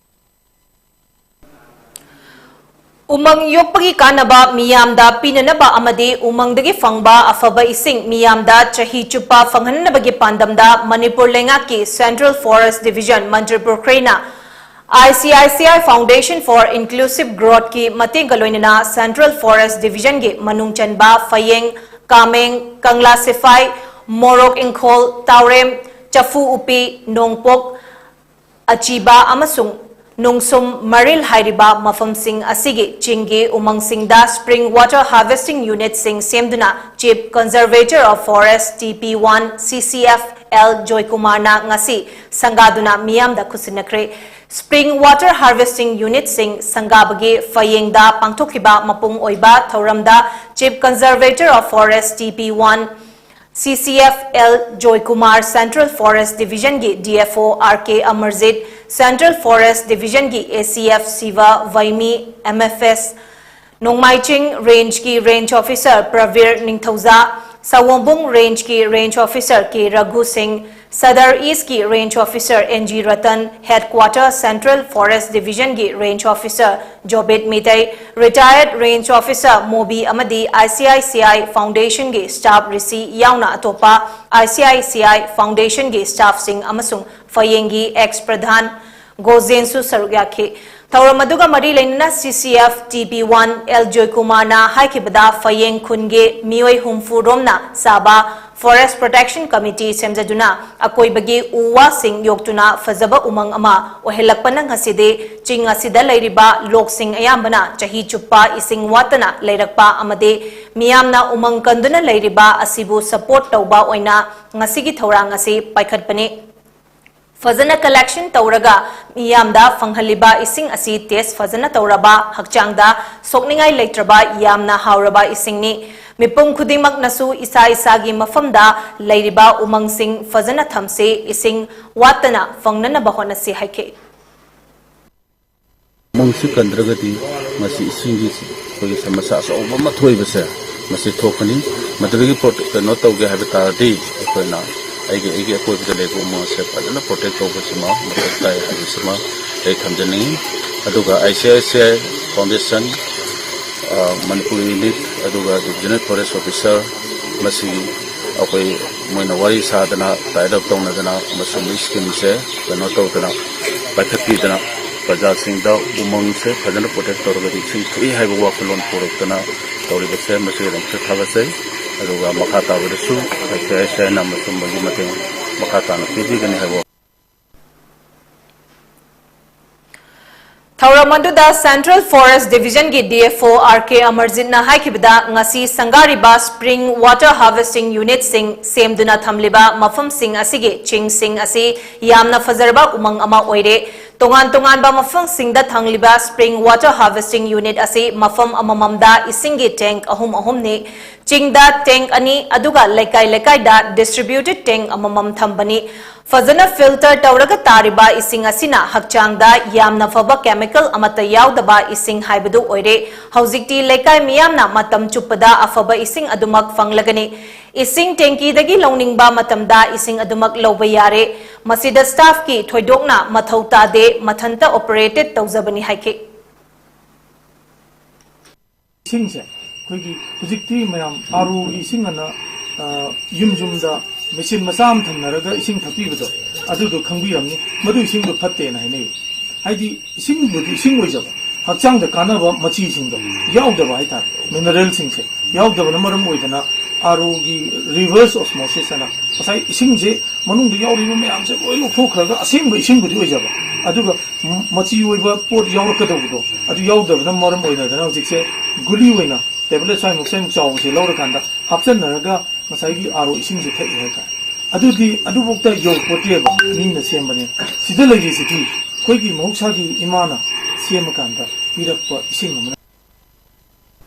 ꯎꯃꯪ ꯌꯣꯛꯄꯒꯤ ꯀꯥꯟꯅꯕ ꯃꯤꯌꯥꯝꯗ ꯄꯤꯅꯅꯕ ꯑꯃꯗꯤ ꯎꯃꯪꯗꯒꯤ ꯐꯪꯕ ꯑꯐꯕ ꯏꯁꯤꯡ ꯃꯤꯌꯥꯝꯗ ꯆꯍꯤ ꯆꯨꯞꯄ ꯐꯪꯍꯟꯅꯕꯒꯤ ꯄꯥꯟꯗꯝꯗ ꯃꯅꯤꯄꯨꯔ ꯂꯩꯉꯥꯛꯀꯤ Central Forest Division, ꯃꯟꯇ꯭ꯔꯤꯄꯨꯔ ꯈ꯭ꯔꯦꯅ I C I C I Foundation for Inclusive Growth ꯀꯤ ꯃꯇꯦꯡꯒ ꯂꯣꯏꯅꯅ Central Forest Division ꯒꯤ ꯃꯅꯨꯡ ꯆꯟꯕ ꯐꯌꯦꯡ, ꯀꯥꯃꯦꯡ, ꯀꯪꯂꯥ ꯁꯤꯐꯥꯏ, ꯃꯣꯔꯣꯛ ꯏꯪꯈꯣꯜ, ꯇꯥꯎꯔꯦꯝ, ꯆꯐꯨ ꯎꯄꯤ, ꯅꯣꯡꯄꯣꯛ, ꯑꯆꯤꯕ ꯑꯃꯁꯨꯡ ꯅꯣꯡꯁꯨꯝ ꯃꯔꯤꯜ ꯍꯥꯏꯔꯤꯕ ꯃꯐꯝꯁꯤꯡ ꯑꯁꯤꯒꯤ ꯆꯤꯡꯒꯤ ꯎꯃꯪꯁꯤꯡꯗ spring water harvesting unit ꯁꯤꯡ ꯁꯦꯝꯗꯨꯅ Chief Conservator of Forest, T P one, C C F, L ꯖꯣꯏꯀꯨꯃꯥꯔꯅ ꯉꯁꯤ ꯁꯪꯒꯥꯗꯨꯅ ꯃꯤꯌꯥꯝꯗ ꯈꯨꯠꯁꯤꯟꯅꯈ꯭ꯔꯦ꯫ Spring water harvesting unit ꯁꯤꯡ ꯁꯪꯒꯥꯕꯒꯤ ꯐꯌꯦꯡꯗ ꯄꯥꯡꯊꯣꯛꯈꯤꯕ ꯃꯄꯨꯡ ꯑꯣꯏꯕ ꯊꯧꯔꯝꯗ Chief Conservator of Forest, T P one, C C F, L Joykumar, Central Forest Division ꯒꯤ D F O, R K Amarjeet, Central Forest Division ꯒꯤ A C F, Shiv ꯚꯩꯃꯤ, M F S ꯅꯣꯡꯃꯥꯏꯆꯤꯡ Range ꯀꯤ Range Officer ꯄ꯭ꯔꯕꯤꯔ ꯅꯤꯡꯊꯧꯖꯥ, ꯁꯑꯣꯝꯕꯨꯡ Range ꯀꯤ Range Officer K ꯔꯘꯨ Singh, Sadar ꯏꯁꯀꯤ range officer N G Ratan, headquarter central forest ꯗꯤꯚꯤꯖꯟꯒꯤ range officer Jobit Meitei, ꯔꯤꯇꯥꯌꯔꯗ range officer Mobi ꯑꯃꯗꯤ I C I C I ꯐꯥꯎꯟꯗꯦꯁꯟꯒꯤ staff ꯔꯤꯁꯤ ꯌꯥꯎꯅ ꯑꯇꯣꯞꯄ I C I C I ꯐꯥꯎꯟꯗꯦꯁꯟꯒꯤ ꯁ꯭ꯇꯥꯐꯁꯤꯡ ꯑꯃꯁꯨꯡ ꯐꯌꯦꯡꯒꯤ X ꯄ꯭ꯔꯙꯥꯟ ꯒꯣꯖꯦꯟꯁꯨ ꯁꯔꯨꯛ ꯌꯥꯈꯤ꯫ ꯊꯧꯔꯝ ꯑꯗꯨꯒ ꯃꯔꯤ ꯂꯩꯅꯅ C C F T P one L ꯖꯣꯏꯀꯨꯃꯥꯔꯅ ꯍꯥꯏꯈꯤꯕꯗ, ꯐꯌꯦꯡ ꯈꯨꯟꯒꯤ ꯃꯤꯑꯣꯏ ꯍꯨꯝꯐꯨ ꯔꯣꯝꯅ ꯁꯥꯕ ꯐꯣꯔꯦꯁ꯭ꯠ ꯄ꯭ꯔꯣꯇꯦꯛꯁꯟ ꯀꯃꯤꯇꯤ ꯁꯦꯝꯖꯗꯨꯅ ꯑꯀꯣꯏꯕꯒꯤ ꯎ ꯋꯥꯁꯤꯡ ꯌꯣꯛꯇꯨꯅ ꯐꯖꯕ ꯎꯃꯪ ꯑꯃ ꯑꯣꯏꯍꯜꯂꯛꯄꯅ ꯉꯁꯤꯗꯤ ꯆꯤꯡ ꯑꯁꯤꯗ ꯂꯩꯔꯤꯕ ꯂꯣꯛꯁꯤꯡ ꯑꯌꯥꯝꯕꯅ ꯆꯍꯤ ꯆꯨꯞꯄ ꯏꯁꯤꯡ ꯋꯥꯠꯇꯅ ꯂꯩꯔꯛꯄ ꯑꯃꯗꯤ ꯃꯤꯌꯥꯝꯅ ꯎꯃꯪ ꯀꯟꯗꯨꯅ ꯂꯩꯔꯤꯕ ꯑꯁꯤꯕꯨ ꯁꯄꯣꯔꯠ ꯇꯧꯕ ꯑꯣꯏꯅ ꯉꯁꯤꯒꯤ ꯊꯧꯔꯥꯡ ꯑꯁꯤ ꯄꯥꯏꯈꯠꯄꯅꯤ꯫ ꯐꯖꯅ ꯀꯂꯦꯛꯁꯟ ꯇꯧꯔꯒ ꯃꯤꯌꯥꯝꯗ ꯐꯪꯍꯜꯂꯤꯕ ꯏꯁꯤꯡ ꯑꯁꯤ ꯇꯦꯁ꯭ꯠ ꯐꯖꯅ ꯇꯧꯔꯕ, ꯍꯛꯆꯥꯡꯗ ꯁꯣꯛꯅꯤꯡꯉꯥꯏ ꯂꯩꯇ꯭ꯔꯕ ꯌꯥꯝꯅ ꯍꯥꯎꯔꯕ ꯏꯁꯤꯡꯅꯤ꯫ ꯃꯤꯄꯨꯝ ꯈꯨꯗꯤꯡꯃꯛꯅꯁꯨ ꯏꯁꯥ ꯏꯁꯥꯒꯤ ꯃꯐꯝꯗ ꯂꯩꯔꯤꯕ ꯎꯃꯪꯁꯤꯡ ꯐꯖꯅ ꯊꯝꯁꯤ, ꯏꯁꯤꯡ ꯋꯥꯠꯇꯅ ꯐꯪꯅꯅꯕ ꯍꯣꯠꯅꯁꯤ ꯍꯥꯏꯈꯤ꯫ ꯎꯃꯪꯁꯤ ꯀꯟꯗ꯭ꯔꯒꯗꯤ ꯃꯁꯤ ꯏꯁꯤꯡꯒꯤ ꯑꯩꯈꯣꯏꯒꯤ ꯁꯃꯁ꯭ꯌꯥ ꯑꯆꯧꯕ ꯑꯃ ꯊꯣꯛꯏꯕꯁꯦ ꯃꯁꯤ ꯊꯣꯛꯀꯅꯤ꯫ ꯃꯗꯨꯗꯒꯤ ꯄ꯭ꯔꯣꯇꯦꯛ-, ꯀꯩꯅꯣ ꯇꯧꯒꯦ ꯍꯥꯏꯕ ꯇꯥꯔꯗꯤ ꯑꯩꯈꯣꯏꯅ ꯑꯩꯒꯤ, ꯑꯩꯒꯤ ꯑꯀꯣꯏꯕꯗ ꯂꯩꯕ ꯎꯃꯪ ꯑꯁꯦ ꯐꯖꯅ ꯄ꯭ꯔꯣꯇꯦꯛ ꯇꯧꯕꯁꯤꯃ ꯃꯊꯧ ꯇꯥꯏ ꯍꯥꯏꯕꯁꯤꯃ ꯑꯩ ꯊꯝꯖꯅꯤꯡꯉꯤ꯫ ꯑꯗꯨꯒ I C I C I foundation, ꯑ, ꯃꯅꯤꯄꯨꯔ ꯌꯨꯅꯤꯠ, ꯑꯗꯨꯒ ꯔꯤꯖꯅꯦꯜ ꯐꯣꯔꯦꯁ꯭ꯠ ꯑꯣꯐꯤꯁꯔ, ꯃꯁꯤꯒꯤ ꯑꯩꯈꯣꯏ ꯃꯣꯏꯅ ꯋꯥꯔꯤ ꯁꯥꯗꯅ, ꯇꯥꯏꯠ ꯑꯞ ꯇꯧꯅꯗꯅ ꯑꯃꯁꯨꯡ ꯏꯁꯀꯤꯝꯁꯦ ꯀꯩꯅꯣ ꯇꯧꯗꯅ ꯄꯥꯏꯈꯠꯄꯤꯗꯅ ꯄ꯭ꯔꯖꯥꯁꯤꯡꯗ ꯎꯃꯪꯁꯦ ꯐꯖꯅ ꯄ꯭ꯔꯣꯇꯦꯛ ꯇꯧꯔꯒꯗꯤ ꯏꯁꯤꯡ ꯊꯣꯛꯏ ꯍꯥꯏꯕ ꯋꯥꯈꯜꯂꯣꯟ ꯄꯨꯔꯛꯇꯅ ꯇꯧꯔꯤꯕꯁꯦ ꯃꯁꯤꯒꯤꯗꯃꯛꯇ ꯊꯥꯒꯠꯆꯩ꯫ ꯑꯗꯨꯒ ꯃꯈꯥ ꯇꯥꯕꯗꯁꯨ ꯑꯥꯏ ꯁꯤ ꯑꯥꯏ ꯁꯤ ꯑꯥꯏꯅ ꯑꯃꯁꯨꯡ ꯃꯗꯨꯒꯤ ꯃꯇꯦꯡ ꯃꯈꯥ ꯇꯥꯅ ꯄꯤꯕꯤꯒꯅꯤ ꯍꯥꯏꯕ ꯊꯧꯔꯝ ꯑꯗꯨꯗ ꯁꯦꯟꯇ꯭ꯔꯦꯜ ꯐꯣꯔꯦꯁ꯭ꯠ ꯗꯤꯚꯤꯖꯟꯒꯤ D F O R K ꯑꯃꯔꯖꯤꯠꯅ ꯍꯥꯏꯈꯤꯕꯗ, ꯉꯁꯤ ꯁꯪꯒꯥꯔꯤꯕ ꯁ꯭ꯄ꯭ꯔꯤꯡ ꯋꯥꯇꯔ ꯍꯥꯔꯚꯦꯁ꯭ꯇꯤꯡ ꯌꯨꯅꯤꯠꯁꯤꯡ ꯁꯦꯝꯗꯨꯅ ꯊꯝꯂꯤꯕ ꯃꯐꯝꯁꯤꯡ ꯑꯁꯤꯒꯤ ꯆꯤꯡꯁꯤꯡ ꯑꯁꯤ ꯌꯥꯝꯅ ꯐꯖꯔꯕ ꯎꯃꯪ ꯑꯃ ꯑꯣꯏꯔꯦ꯫ ꯇꯣꯉꯥꯟ ꯇꯣꯉꯥꯟꯕ ꯃꯐꯝꯁꯤꯡꯗ ꯊꯝꯂꯤꯕ ꯁ꯭ꯄ꯭ꯔꯤꯡ ꯋꯥꯇꯔ ꯍꯥꯔꯚꯦꯁ꯭ꯇꯤꯡ ꯌꯨꯅꯤꯠ ꯑꯁꯤ ꯃꯐꯝ ꯑꯃꯃꯝꯗ ꯏꯁꯤꯡꯒꯤ ꯇꯦꯡꯛ ꯑꯍꯨꯝ ꯑꯍꯨꯝꯅꯤ꯫ ꯆꯤꯡꯗ ꯇꯦꯡꯛ ꯑꯅꯤ, ꯑꯗꯨꯒ ꯂꯩꯀꯥꯏ ꯂꯩꯀꯥꯏꯗ ꯗꯤꯁꯇ꯭ꯔꯤꯕ꯭ꯌꯨꯇꯦꯗ ꯇꯦꯡꯛ ꯑꯃꯃꯝ ꯊꯝꯕꯅꯤ꯫ ꯐꯖꯅ filter ꯇꯧꯔꯒ ꯇꯥꯔꯤꯕ ꯏꯁꯤꯡ ꯑꯁꯤꯅ ꯍꯛꯆꯥꯡꯗ ꯌꯥꯝꯅ ꯐꯕ chemical ꯑꯃꯠꯇ ꯌꯥꯎꯗꯕ ꯏꯁꯤꯡ ꯍꯥꯏꯕꯗꯨ ꯑꯣꯏꯔꯦ꯫ ꯍꯧꯖꯤꯛꯇꯤ ꯂꯩꯀꯥꯏ ꯃꯤꯌꯥꯝꯅ ꯃꯇꯝ ꯆꯨꯞꯄꯗ ꯑꯐꯕ ꯏꯁꯤꯡ ꯑꯗꯨꯃꯛ ꯐꯪꯂꯒꯅꯤ꯫ ꯏꯁꯤꯡ tankiꯗꯒꯤ ꯂꯧꯅꯤꯡꯕ ꯃꯇꯝꯗ ꯏꯁꯤꯡ ꯑꯗꯨꯃꯛ ꯂꯧꯕ ꯌꯥꯔꯦ꯫ ꯃꯁꯤꯗ staffꯀꯤ ꯊꯣꯏꯗꯣꯛꯅ ꯃꯊꯧ ꯇꯥꯗꯦ, ꯃꯊꯟꯇ operated ꯇꯧꯖꯕꯅꯤ ꯍꯥꯏꯈꯤ꯫ ꯏꯁꯤꯡꯁꯦ ꯑꯩꯈꯣꯏꯒꯤ ꯍꯧꯖꯤꯛꯇꯤ ꯃꯌꯥꯝ ROꯒꯤ ꯏꯁꯤꯡ ꯑꯅ, ꯑ, ꯌꯨꯝ ꯌꯨꯝꯗ machine ꯃꯆꯥ ꯑꯃ ꯊꯝꯅꯔꯒ ꯏꯁꯤꯡ ꯊꯛꯄꯤꯕꯗꯣ, ꯑꯗꯨꯗꯣ ꯈꯪꯕꯤꯔꯝꯅꯤ꯫ ꯃꯗꯨ ꯏꯁꯤꯡꯗꯣ ꯐꯠꯇꯦꯅ ꯍꯥꯏꯅꯩ꯫ ꯍꯥꯏꯗꯤ ꯏꯁꯤꯡꯕꯨꯗꯤ ꯏꯁꯤꯡ ꯑꯣꯏꯖꯕ, ꯍꯛꯆꯥꯡꯗ ꯀꯥꯟꯅꯕ ꯃꯆꯤꯁꯤꯡꯗꯣ ꯌꯥꯎꯗꯕ ꯍꯥꯏꯇꯥꯔꯦ, mineralꯁꯤꯡꯁꯦ ꯌꯥꯎꯗꯕꯅ ꯃꯔꯝ ꯑꯣꯏꯗꯅ ROꯒꯤ reverse osmosis ꯑꯅ ꯉꯁꯥꯏ ꯏꯁꯤꯡꯁꯦ ꯃꯅꯨꯡꯗ ꯌꯥꯎꯔꯤꯕ ꯃꯌꯥꯝꯁꯦ ꯂꯣꯏ ꯂꯧꯊꯣꯛꯈ꯭ꯔꯒ ꯑꯁꯦꯡꯕ ꯏꯁꯤꯡꯕꯨꯗꯤ ꯑꯣꯏꯖꯕ, ꯑꯗꯨꯒ ꯃꯆꯤ ꯑꯣꯏꯕ ꯄꯣꯠ ꯌꯥꯎꯔꯛꯀꯗꯧꯕꯗꯣ ꯑꯗꯨ ꯌꯥꯎꯗꯕꯅ ꯃꯔꯝ ꯑꯣꯏꯅꯗꯅ ꯍꯧꯖꯤꯛꯁꯦ ꯒꯨꯂꯤ ꯑꯣꯏꯅ tablet ꯁ꯭ꯋꯥꯏꯃꯨꯛ ꯁ꯭ꯋꯥꯏꯃꯨꯛ ꯆꯥꯎꯕꯁꯦ ꯂꯧꯔꯀꯥꯟꯗ ꯍꯥꯞꯆꯟꯅꯔꯒ ꯉꯁꯥꯏꯒꯤ RO ꯏꯁꯤꯡꯁꯦ ꯊꯛꯏ ꯍꯥꯏꯇꯥꯔꯦ꯫ ꯑꯗꯨꯗꯤ ꯑꯗꯨꯐꯥꯎꯗ ꯌꯧꯄꯣꯠꯇꯦꯕ, ꯃꯤꯅ ꯁꯦꯝꯕꯅꯦ꯫ ꯁꯤꯗ ꯂꯩꯔꯤꯁꯤꯗꯤ ꯑꯩꯈꯣꯏꯒꯤ ꯃꯍꯧꯁꯥꯒꯤ ꯏꯃꯥꯅ ꯁꯦꯝꯃꯀꯥꯟꯗ ꯄꯤꯔꯛꯄ ꯏꯁꯤꯡ ꯑꯃꯅ꯫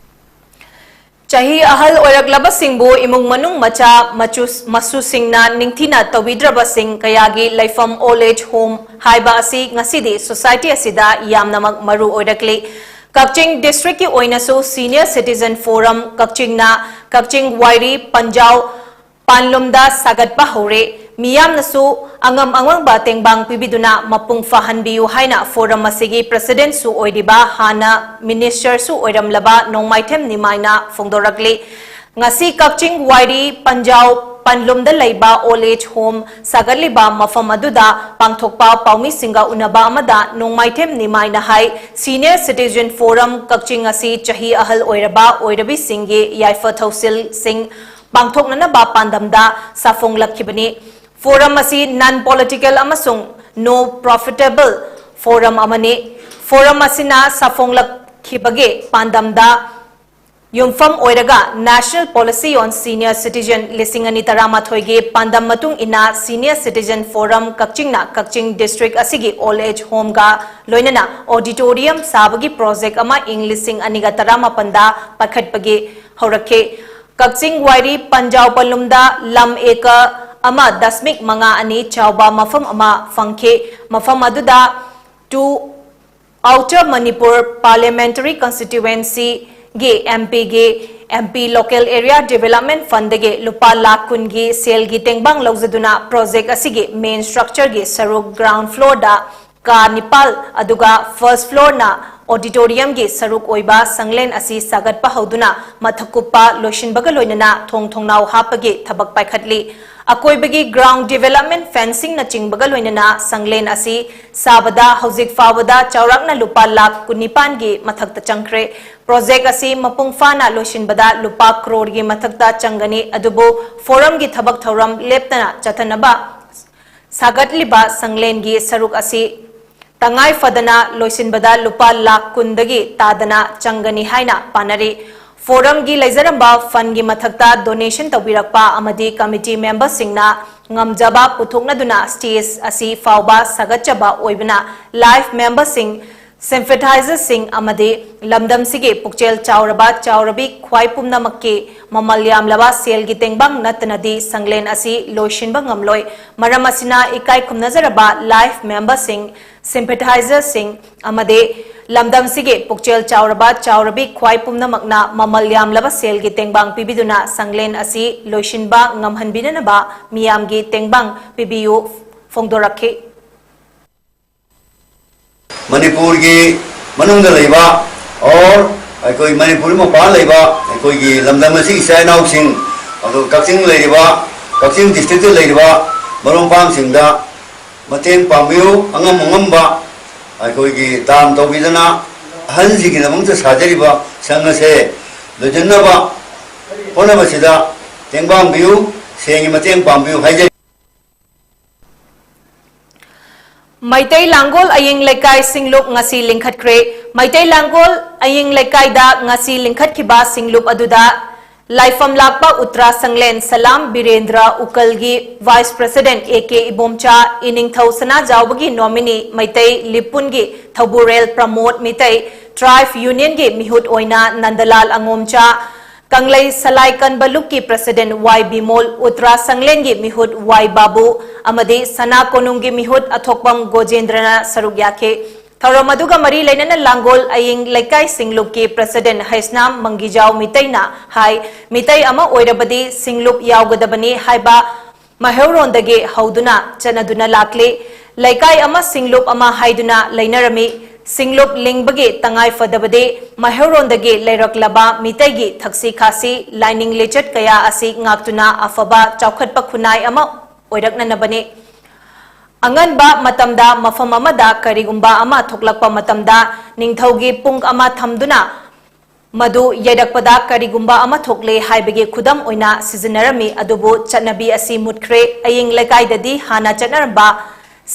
ꯆꯍꯤ ꯑꯍꯜ ꯑꯣꯏꯔꯛꯂꯕꯁꯤꯡꯕꯨ ꯏꯃꯨꯡ ꯃꯅꯨꯡ ꯃꯆꯥ ꯃꯆꯨ-, ꯃꯁꯨꯁꯤꯡꯅ ꯅꯤꯡꯊꯤꯅ ꯇꯧꯕꯤꯗ꯭ꯔꯕꯁꯤꯡ ꯀꯌꯥꯒꯤ ꯂꯩꯐꯝ old age home ꯍꯥꯏꯕ ꯑꯁꯤ ꯉꯁꯤꯗꯤ society ꯑꯁꯤꯗ ꯌꯥꯝꯅꯃꯛ ꯃꯔꯨ ꯑꯣꯏꯔꯛꯂꯤ꯫ ꯀꯛꯆꯤꯡ districtꯀꯤ ꯑꯣꯏꯅꯁꯨ Senior Citizen Forum ꯀꯛꯆꯤꯡꯅ ꯀꯛꯆꯤꯡ ꯋꯥꯏꯔꯤ ꯄꯟꯖꯥꯎ ꯄꯥꯟꯂꯨꯝꯗ ꯁꯥꯒꯠꯄ ꯍꯧꯔꯦ꯫ ꯃꯤꯌꯥꯝꯅꯁꯨ ꯑꯉꯝ ꯑꯉꯝꯕ ꯇꯦꯡꯕꯥꯡ ꯄꯤꯕꯤꯗꯨꯅ ꯃꯄꯨꯡ ꯐꯥꯍꯟꯕꯤꯌꯨ ꯍꯥꯏꯅ forum ꯑꯁꯤꯒꯤ presidentꯁꯨ ꯑꯣꯏꯔꯤꯕ, ꯍꯥꯟꯅ ministerꯁꯨ ꯑꯣꯏꯔꯝꯂꯕ ꯅꯣꯡꯃꯥꯏꯊꯦꯝ ꯅꯤꯃꯥꯏꯅ ꯐꯣꯡꯗꯣꯔꯛꯂꯤ꯫ ꯉꯁꯤ ꯀꯛꯆꯤꯡ ꯋꯥꯏꯔꯤ ꯄꯟꯖꯥꯎ ꯄꯟꯂꯨꯝꯗ ꯂꯩꯕ old age home ꯁꯥꯒꯠꯂꯤꯕ ꯃꯐꯝ ꯑꯗꯨꯗ ꯄꯥꯡꯊꯣꯛꯄ ꯄꯥꯎꯃꯤꯁꯤꯡꯒ ꯎꯅꯕ ꯑꯃꯗ ꯅꯣꯡꯃꯥꯏꯊꯦꯝ ꯅꯤꯃꯥꯏꯅ ꯍꯥꯏ, Senior Citizen Forum ꯀꯛꯆꯤꯡ ꯑꯁꯤ ꯆꯍꯤ ꯑꯍꯜ ꯑꯣꯏꯔꯕ ꯑꯣꯏꯔꯕꯤꯁꯤꯡꯒꯤ ꯌꯥꯏꯐ ꯊꯧꯁꯤꯜꯁꯤꯡ ꯄꯥꯡꯊꯣꯛꯅꯅꯕ ꯄꯥꯟꯗꯝꯗ ꯁꯥꯐꯣꯡꯂꯛꯈꯤꯕꯅꯤ꯫ Forum ꯑꯁꯤ non political ꯑꯃꯁꯨꯡ no profitable forum ꯑꯃꯅꯤ꯫ Forum ꯑꯁꯤꯅ ꯁꯥꯐꯣꯡꯂꯛꯈꯤꯕꯒꯤ ꯄꯥꯟꯗꯝꯗ ꯌꯨꯝꯐꯝ ꯑꯣꯏꯔꯒ National Policy on Senior Citizen ꯂꯤꯁꯤꯡ ꯑꯅꯤ ꯇꯔꯥꯃꯥꯊꯣꯏꯒꯤ ꯄꯥꯟꯗꯝ ꯃꯇꯨꯡ ꯏꯟꯅ Senior Citizen Forum ꯀꯛꯆꯤꯡꯅ ꯀꯛꯆꯤꯡ district ꯑꯁꯤꯒꯤ old age homeꯒ ꯂꯣꯏꯅꯅ auditorium ꯁꯥꯕꯒꯤ project ꯑꯃ ꯏꯪ ꯂꯤꯁꯤꯡ ꯑꯅꯤꯒ ꯇꯔꯥꯃꯥꯄꯟꯗ ꯄꯥꯏꯈꯠꯄꯒꯤ ꯍꯧꯔꯛꯈꯤ꯫ ꯀꯛꯆꯤꯡ ꯋꯥꯏꯔꯤ ꯄꯟꯖꯥꯎ ꯄꯟꯂꯨꯝꯗ ꯂꯝ acre ꯑꯃ ꯗꯁꯃꯤꯛ ꯃꯉꯥ ꯑꯅꯤ ꯆꯥꯎꯕ ꯃꯐꯝ ꯑꯃ ꯐꯪꯈꯤ꯫ ꯃꯐꯝ ꯑꯗꯨꯗ two Outer Manipur Parliamentary Constituency ꯒꯤ M P ꯒꯤ M P Local Area Development Fund ꯗꯒꯤ ꯂꯨꯄꯥ ꯂꯥꯈ ꯀꯨꯟꯒꯤ ꯁꯦꯜꯒꯤ ꯇꯦꯡꯕꯥꯡ ꯂꯧꯖꯗꯨꯅ project ꯑꯁꯤꯒꯤ main structure ꯒꯤ ꯁꯔꯨꯛ ground floor ꯗ ꯀꯥ ꯅꯤꯄꯥꯜ ꯑꯗꯨꯒ first floor ꯅ auditorium ꯒꯤ ꯁꯔꯨꯛ ꯑꯣꯏꯕ ꯁꯪꯂꯦꯟ ꯑꯁꯤ ꯁꯥꯒꯠꯄ ꯍꯧꯗꯨꯅ ꯃꯊꯛ ꯀꯨꯞꯄ ꯂꯣꯏꯁꯤꯟꯕꯒ ꯂꯣꯏꯅꯅ ꯊꯣꯡ ꯊꯣꯡꯅꯥꯎ ꯍꯥꯞꯄꯒꯤ ꯊꯕꯛ ꯄꯥꯏꯈꯠꯂꯤ꯫ ꯑꯀꯣꯏꯕꯒꯤ ground development fencing ꯅꯆꯤꯡꯕꯒ ꯂꯣꯏꯅꯅ ꯁꯪꯂꯦꯟ ꯑꯁꯤ ꯁꯥꯕꯗ ꯍꯧꯖꯤꯛ ꯐꯥꯎꯕꯗ ꯆꯥꯎꯔꯥꯛꯅ ꯂꯨꯄꯥ ꯂꯥꯈ ꯀꯨꯟꯅꯤꯄꯥꯟꯒꯤ ꯃꯊꯛꯇ ꯆꯪꯈ꯭ꯔꯦ꯫ Project ꯑꯁꯤ ꯃꯄꯨꯡ ꯐꯥꯅ ꯂꯣꯏꯁꯤꯟꯕꯗ ꯂꯨꯄꯥ ꯀ꯭ꯔꯣꯔꯒꯤ ꯃꯊꯛꯇ ꯆꯪꯒꯅꯤ, ꯑꯗꯨꯕꯨ forum ꯒꯤ ꯊꯕꯛ ꯊꯧꯔꯝ ꯂꯦꯞꯇꯅ ꯆꯠꯊꯅꯕ ꯁꯥꯒꯠꯂꯤꯕ ꯁꯪꯂꯦꯟꯒꯤ ꯁꯔꯨꯛ ꯑꯁꯤ ꯇꯉꯥꯏ ꯐꯗꯅ ꯂꯣꯏꯁꯤꯟꯕꯗ ꯂꯨꯄꯥ ꯂꯥꯈ ꯀꯨꯟꯗꯒꯤ ꯇꯥꯗꯅ ꯆꯪꯒꯅꯤ ꯍꯥꯏꯅ ꯄꯥꯅꯔꯤ꯫ Forum ꯒꯤ ꯂꯩꯖꯔꯝꯕ fund ꯒꯤ ꯃꯊꯛꯇ donation ꯇꯧꯕꯤꯔꯛꯄ ꯑꯃꯗꯤ committee member ꯁꯤꯡꯅ ꯉꯝꯖꯕ ꯄꯨꯊꯣꯛꯅꯗꯨꯅ stage ꯑꯁꯤ ꯐꯥꯎꯕ ꯁꯥꯒꯠꯆꯕ ꯑꯣꯏꯕꯅ live member ꯁꯤꯡ, sympathizer ꯁꯤꯡ ꯑꯃꯗꯤ ꯂꯝꯗꯝꯁꯤꯒꯤ ꯄꯨꯛꯆꯦꯜ ꯆꯥꯎꯔꯕ ꯆꯥꯎꯔꯕꯤ ꯈ꯭ꯋꯥꯏ ꯄꯨꯝꯅꯃꯛꯀꯤ ꯃꯃꯜ ꯌꯥꯝꯂꯕ ꯁꯦꯜꯒꯤ ꯇꯦꯡꯕꯥꯡ ꯅꯠꯇꯅꯗꯤ ꯁꯪꯂꯦꯟ ꯑꯁꯤ ꯂꯣꯏꯁꯤꯟꯕ ꯉꯝꯂꯣꯏ꯫ ꯃꯔꯝ ꯑꯁꯤꯅ ꯏꯀꯥꯏ ꯈꯨꯝꯅꯖꯔꯕ live member ꯁꯤꯡ, sympathizer ꯁꯤꯡ ꯑꯃꯗꯤ ꯂꯝꯗꯝꯁꯤꯒꯤ ꯄꯨꯛꯆꯦꯜ ꯆꯥꯎꯔꯕ ꯆꯥꯎꯔꯕꯤ ꯈ꯭ꯋꯥꯏ ꯄꯨꯝꯅꯃꯛꯅ ꯃꯃꯜ ꯌꯥꯝꯂꯕ ꯁꯦꯜꯒꯤ ꯇꯦꯡꯕꯥꯡ ꯄꯤꯕꯤꯗꯨꯅ ꯁꯪꯂꯦꯟ ꯑꯁꯤ ꯂꯣꯏꯁꯤꯟꯕ ꯉꯝꯍꯟꯕꯤꯅꯅꯕ ꯃꯤꯌꯥꯝꯒꯤ ꯇꯦꯡꯕꯥꯡ ꯄꯤꯕꯤꯌꯨ ꯐꯣꯡꯗꯣꯔꯛꯈꯤ꯫ ꯃꯅꯤꯄꯨꯔꯒꯤ ꯃꯅꯨꯡꯗ ꯂꯩꯕ or ꯑꯩꯈꯣꯏ ꯃꯅꯤꯄꯨꯔꯒꯤ ꯃꯄꯥꯟ ꯂꯩꯕ ꯑꯩꯈꯣꯏꯒꯤ ꯂꯝꯗꯝ ꯑꯁꯤꯒꯤ ꯏꯆꯥ ꯏꯅꯥꯎꯁꯤꯡ, ꯑꯗꯨ ꯀꯛꯆꯤꯡ ꯂꯩꯔꯤꯕ, ꯀꯛꯆꯤꯡ district ꯇ ꯂꯩꯔꯤꯕ ꯃꯔꯨꯞ ꯃꯄꯥꯡꯁꯤꯡꯗ ꯃꯇꯦꯡ ꯄꯥꯡꯕꯤꯌꯨ꯫ ꯑꯉꯝ ꯑꯉꯝꯕ ꯑꯩꯈꯣꯏꯒꯤ ꯗꯥꯟ ꯇꯧꯕꯤꯗꯅ ꯑꯍꯜꯁꯤꯡꯒꯤꯗꯃꯛꯇ ꯁꯥꯖꯔꯤꯕ ꯁꯪ ꯑꯁꯦ ꯂꯣꯏꯁꯤꯟꯅꯕ ꯍꯣꯠꯅꯕꯁꯤꯗ ꯇꯦꯡꯕꯥꯡꯕꯤꯌꯨ, ꯁꯦꯟꯒꯤ ꯃꯇꯦꯡ ꯄꯥꯡꯕꯤꯌꯨ ꯍꯥꯏꯖꯔꯤ꯫ ꯃꯩꯇꯩ ꯂꯥꯡꯒꯣꯜ ꯑꯌꯤꯡ ꯂꯩꯀꯥꯏ ꯁꯤꯡꯂꯨꯞ ꯉꯁꯤ ꯂꯤꯡꯈꯠꯈ꯭ꯔꯦ꯫ ꯃꯩꯇꯩ ꯂꯥꯡꯒꯣꯜ ꯑꯌꯤꯡ ꯂꯩꯀꯥꯏꯗ ꯉꯁꯤ ꯂꯤꯡꯈꯠꯈꯤꯕ ꯁꯤꯡꯂꯨꯞ ꯑꯗꯨꯗ ꯂꯥꯏꯐꯝ ꯂꯥꯛꯄ ꯎꯇ꯭ꯔꯥ ꯁꯪꯂꯦꯟ ꯁꯂꯥꯝ Birendra ꯎꯀꯜꯒꯤ vice president A K Ibomcha, ꯏꯅꯤꯡꯊꯧ ꯁꯅꯥꯖꯥꯎꯕꯒꯤ nominee Meitei ꯂꯤꯄꯨꯟꯒꯤ ꯊꯧꯕꯨꯔꯦꯜ ꯄ꯭ꯔꯃꯣꯗ Meitei, tribe union ꯒꯤ ꯃꯤꯍꯨꯠ ꯑꯣꯏꯅ ꯅꯟꯗꯂꯥꯜ ꯑꯉꯣꯝꯆꯥ, ꯀꯪꯂꯩ ꯁꯂꯥꯏ ꯀꯟꯕ ꯂꯨꯞꯀꯤ president ꯋꯥꯏ ꯕꯤꯃꯣꯜ, ꯎꯇ꯭ꯔꯥ ꯁꯪꯂꯦꯟꯒꯤ ꯃꯤꯍꯨꯠ ꯋꯥꯏ ꯕꯥꯕꯨ ꯑꯃꯗꯤ ꯁꯅꯥ ꯀꯣꯅꯨꯡꯒꯤ ꯃꯤꯍꯨꯠ ꯑꯊꯣꯛꯄꯝ ꯒꯣꯖꯦꯟꯗ꯭ꯔꯅ ꯁꯔꯨꯛ ꯌꯥꯈꯤ꯫ ꯊꯧꯔꯝ ꯑꯗꯨꯒ ꯃꯔꯤ ꯂꯩꯅꯅ ꯂꯥꯡꯒꯣꯜ ꯑꯌꯤꯡ ꯂꯩꯀꯥꯏ ꯁꯤꯡꯂꯨꯞꯀꯤ president ꯍꯩꯁꯅꯥꯝ ꯃꯪꯒꯤꯖꯥꯎ ꯃꯤꯇꯩꯅ ꯍꯥꯏ, ꯃꯤꯇꯩ ꯑꯃ ꯑꯣꯏꯔꯕꯗꯤ ꯁꯤꯡꯂꯨꯞ ꯌꯥꯎꯒꯗꯕꯅꯤ ꯍꯥꯏꯕ ꯃꯩꯍꯧꯔꯣꯟꯗꯒꯤ ꯍꯧꯗꯨꯅ ꯆꯠꯅꯗꯨꯅ ꯂꯥꯛꯂꯤ꯫ ꯂꯩꯀꯥꯏ ꯑꯃ ꯁꯤꯡꯂꯨꯞ ꯑꯃ ꯍꯥꯏꯗꯨꯅ ꯂꯩꯅꯔꯝꯃꯤ꯫ ꯁꯤꯡꯂꯨꯞ ꯂꯤꯡꯕꯒꯤ ꯇꯉꯥꯏ ꯐꯗꯕꯗꯤ ꯃꯩꯍꯧꯔꯣꯟꯗꯒꯤ ꯂꯩꯔꯛꯂꯕ ꯃꯤꯇꯩꯒꯤ ꯊꯛꯁꯤ ꯈꯥꯁꯤ, ꯂꯥꯏꯅꯤꯡ ꯂꯤꯆꯠ ꯀꯌꯥ ꯑꯁꯤ ꯉꯥꯛꯇꯨꯅ ꯑꯐꯕ ꯆꯥꯎꯈꯠꯄ ꯈꯨꯟꯅꯥꯏ ꯑꯃ ꯑꯣꯏꯔꯛꯅꯅꯕꯅꯤ꯫ ꯑꯉꯟꯕ ꯃꯇꯝꯗ ꯃꯐꯝ ꯑꯃꯗ ꯀꯔꯤꯒꯨꯝꯕ ꯑꯃ ꯊꯣꯛꯂꯛꯄ ꯃꯇꯝꯗ ꯅꯤꯡꯊꯧꯒꯤ ꯄꯨꯡ ꯑꯃ ꯊꯝꯗꯨꯅ ꯃꯗꯨ ꯌꯩꯔꯛꯄꯗ ꯀꯔꯤꯒꯨꯝꯕ ꯑꯃ ꯊꯣꯛꯂꯦ ꯍꯥꯏꯕꯒꯤ ꯈꯨꯗꯝ ꯑꯣꯏꯅ ꯁꯤꯖꯤꯟꯅꯔꯝꯃꯤ, ꯑꯗꯨꯕꯨ ꯆꯠꯅꯕꯤ ꯑꯁꯤ ꯃꯨꯠꯈ꯭ꯔꯦ꯫ ꯑꯌꯤꯡ ꯂꯩꯀꯥꯏꯗꯗꯤ ꯍꯥꯟꯅ ꯆꯠꯅꯔꯝꯕ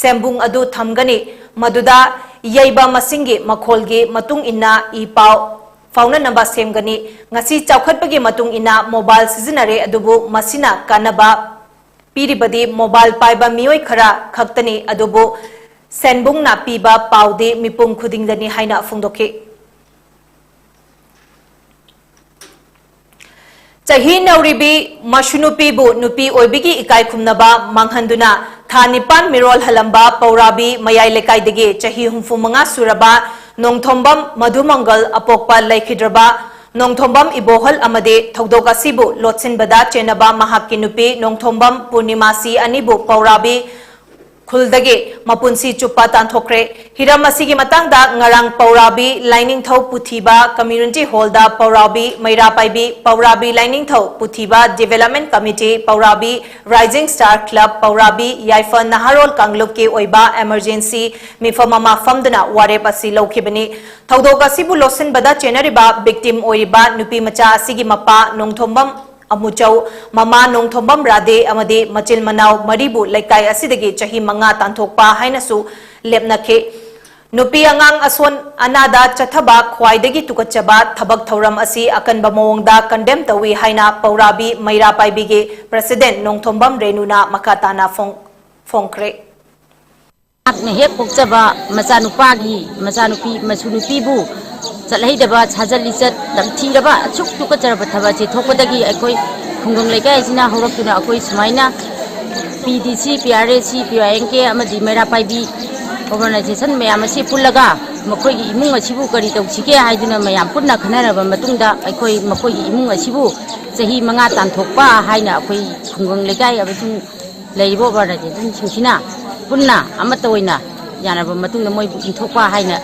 ꯁꯦꯝꯕꯨꯡ ꯑꯗꯨ ꯊꯝꯒꯅꯤ, ꯃꯗꯨꯗ ꯌꯩꯕ ꯃꯁꯤꯡꯒꯤ ꯃꯈꯣꯜꯒꯤ ꯃꯇꯨꯡ ꯏꯟꯅ ꯏ ꯄꯥꯎ ꯐꯥꯎꯅꯅꯕ ꯁꯦꯝꯒꯅꯤ꯫ ꯉꯁꯤ ꯆꯥꯎꯈꯠꯄꯒꯤ ꯃꯇꯨꯡ ꯏꯟꯅ mobile ꯁꯤꯖꯤꯟꯅꯔꯦ, ꯑꯗꯨꯕꯨ ꯃꯁꯤꯅ ꯀꯥꯟꯅꯕ ꯄꯤꯔꯤꯕꯗꯤ mobile ꯄꯥꯏꯕ ꯃꯤꯑꯣꯏ ꯈꯔ ꯈꯛꯇꯅꯤ, ꯑꯗꯨꯕꯨ ꯁꯦꯟꯕꯨꯡꯅ ꯄꯤꯕ ꯄꯥꯎꯗꯤ ꯃꯤꯄꯨꯝ ꯈꯨꯗꯤꯡꯗꯅꯤ ꯍꯥꯏꯅ ꯐꯣꯡꯗꯣꯛꯈꯤ꯫ ꯆꯍꯤ ꯅꯧꯔꯤꯕꯤ ꯃꯁꯨ ꯅꯨꯄꯤꯕꯨ ꯅꯨꯄꯤ ꯑꯣꯏꯕꯒꯤ ꯏꯀꯥꯏ ꯈꯨꯝꯅꯕ ꯃꯥꯡꯍꯟꯗꯨꯅ ꯊꯥ ꯅꯤꯄꯥꯟ ꯃꯤꯔꯣꯜ ꯍꯜꯂꯝꯕ ꯄꯧꯔꯥꯕꯤ ꯃꯌꯥꯏ ꯂꯩꯀꯥꯏꯗꯒꯤ ꯆꯍꯤ ꯍꯨꯝꯐꯨ ꯃꯉꯥ ꯁꯨꯔꯕ ꯅꯣꯡꯊꯣꯝꯕꯝ ꯃꯙꯨꯃꯪꯒꯜ ꯑꯄꯣꯛꯄ ꯂꯩꯈꯤꯗ꯭ꯔꯕ ꯅꯣꯡꯊꯣꯝꯕꯝ ꯏꯕꯣꯍꯜ ꯑꯃꯗꯤ ꯊꯧꯗꯣꯛ ꯑꯁꯤꯕꯨ ꯂꯣꯠꯁꯤꯟꯕꯗ ꯆꯦꯟꯅꯕ ꯃꯍꯥꯛꯀꯤ ꯅꯨꯄꯤ ꯅꯣꯡꯊꯣꯝꯕꯝ ꯄꯨꯔꯅꯤꯃꯥꯁꯤ ꯑꯅꯤꯕꯨ ꯄꯧꯔꯥꯕꯤ ꯈꯨꯜꯗꯒꯤ ꯃꯄꯨꯟꯁꯤ ꯆꯨꯞꯄ ꯇꯥꯟꯊꯣꯛꯈ꯭ꯔꯦ꯫ ꯍꯤꯔꯝ ꯑꯁꯤꯒꯤ ꯃꯇꯥꯡꯗ ꯉꯔꯥꯡ ꯄꯧꯔꯥꯕꯤ ꯂꯥꯏꯅꯤꯡꯊꯧ ꯄꯨꯊꯤꯕ community hall ꯗ ꯄꯧꯔꯥꯕꯤ ꯃꯩꯔꯥ ꯄꯥꯏꯕꯤ, ꯄꯧꯔꯥꯕꯤ ꯂꯥꯏꯅꯤꯡꯊꯧ ꯄꯨꯊꯤꯕ development committee, ꯄꯧꯔꯥꯕꯤ Rising Star Club, ꯄꯧꯔꯥꯕꯤ ꯌꯥꯏꯐ ꯅꯍꯥꯔꯣꯜ ꯀꯥꯡꯂꯨꯞꯀꯤ ꯑꯣꯏꯕ emergency ꯃꯤꯐꯝ ꯑꯃ ꯐꯝꯗꯨꯅ ꯋꯥꯔꯦꯞ ꯑꯁꯤ ꯂꯧꯈꯤꯕꯅꯤ꯫ ꯊꯧꯗꯣꯛ ꯑꯁꯤꯕꯨ ꯂꯣꯠꯁꯤꯟꯕꯗ ꯆꯦꯟꯅꯔꯤꯕ victim ꯑꯣꯏꯔꯤꯕ ꯅꯨꯄꯤ ꯃꯆꯥ ꯑꯁꯤꯒꯤ ꯃꯄꯥ ꯅꯣꯡꯊꯣꯝꯕꯝ ꯑꯃꯨꯆꯧ, ꯃꯃꯥ ꯅꯣꯡꯊꯣꯝꯕꯝ ꯔꯥꯙꯦ ꯑꯃꯗꯤ ꯃꯆꯤꯟ ꯃꯅꯥꯎ ꯃꯔꯤꯕꯨ ꯂꯩꯀꯥꯏ ꯑꯁꯤꯗꯒꯤ ꯆꯍꯤ ꯃꯉꯥ ꯇꯥꯟꯊꯣꯛꯄ ꯍꯥꯏꯅꯁꯨ ꯂꯦꯞꯅꯈꯤ꯫ ꯅꯨꯄꯤ ꯑꯉꯥꯡ ꯑꯁꯣꯟ ꯑꯅꯥꯗ ꯆꯠꯊꯕ ꯈ꯭ꯋꯥꯏꯗꯒꯤ ꯇꯨꯀꯠꯆꯕ ꯊꯕꯛ ꯊꯧꯔꯝ ꯑꯁꯤ ꯑꯀꯟꯕ ꯃꯑꯣꯡꯗ condemn ꯇꯧꯏ ꯍꯥꯏꯅ ꯄꯧꯔꯥꯕꯤ ꯃꯩꯔꯥ ꯄꯥꯏꯕꯤꯒꯤ president ꯅꯣꯡꯊꯣꯝꯕꯝ ꯔꯦꯅꯨꯅ ꯃꯈꯥ ꯇꯥꯅ ꯐꯣꯡ-, ꯐꯣꯡꯈ꯭ꯔꯦ꯫ ꯃꯍꯥꯛꯅ ꯍꯦꯛ ꯄꯣꯛꯆꯕ ꯃꯆꯥꯅꯨꯄꯥꯒꯤ, ꯃꯆꯥꯅꯨꯄꯤ, ꯃꯁꯨ ꯅꯨꯄꯤꯕꯨ ꯆꯠꯍꯩꯗꯕ ꯁꯥꯖꯠ ꯂꯤꯆꯠ ꯇꯝꯊꯤꯔꯕ ꯑꯁꯨꯛ ꯇꯨꯀꯠꯆꯔꯕ ꯊꯕꯛ ꯑꯁꯤ ꯊꯣꯛꯄꯗꯒꯤ ꯑꯩꯈꯣꯏ ꯈꯨꯡꯒꯪ ꯂꯩꯀꯥꯏ ꯑꯁꯤꯅ ꯍꯧꯔꯛꯇꯨꯅ ꯑꯩꯈꯣꯏ ꯁꯨꯃꯥꯏꯅ P D C, P R S C, P Y N K ꯑꯃꯗꯤ ꯃꯩꯔꯥ ꯄꯥꯏꯕꯤ organization ꯃꯌꯥꯝ ꯑꯁꯤ ꯄꯨꯜꯂꯒ ꯃꯈꯣꯏꯒꯤ ꯏꯃꯨꯡ ꯑꯁꯤꯕꯨ ꯀꯔꯤ ꯇꯧꯁꯤꯒꯦ ꯍꯥꯏꯗꯨꯅ ꯃꯌꯥꯝ ꯄꯨꯟꯅ ꯈꯟꯅꯔꯕ ꯃꯇꯨꯡꯗ ꯑꯩꯈꯣꯏ ꯃꯈꯣꯏꯒꯤ ꯏꯃꯨꯡ ꯑꯁꯤꯕꯨ ꯆꯍꯤ ꯃꯉꯥ ꯇꯥꯟꯊꯣꯛꯄ ꯍꯥꯏꯅ ꯑꯩꯈꯣꯏ ꯈꯨꯡꯒꯪ ꯂꯩꯀꯥꯏ ꯑꯃꯁꯨꯡ ꯂꯩꯔꯤꯕ organization ꯁꯤꯡꯁꯤꯅ ꯄꯨꯟꯅ ꯑꯃꯠꯇ ꯑꯣꯏꯅ ꯌꯥꯅꯔꯕ ꯃꯇꯨꯡꯗ ꯃꯣꯏꯕꯨ ꯏꯟꯊꯣꯛꯄ ꯍꯥꯏꯅ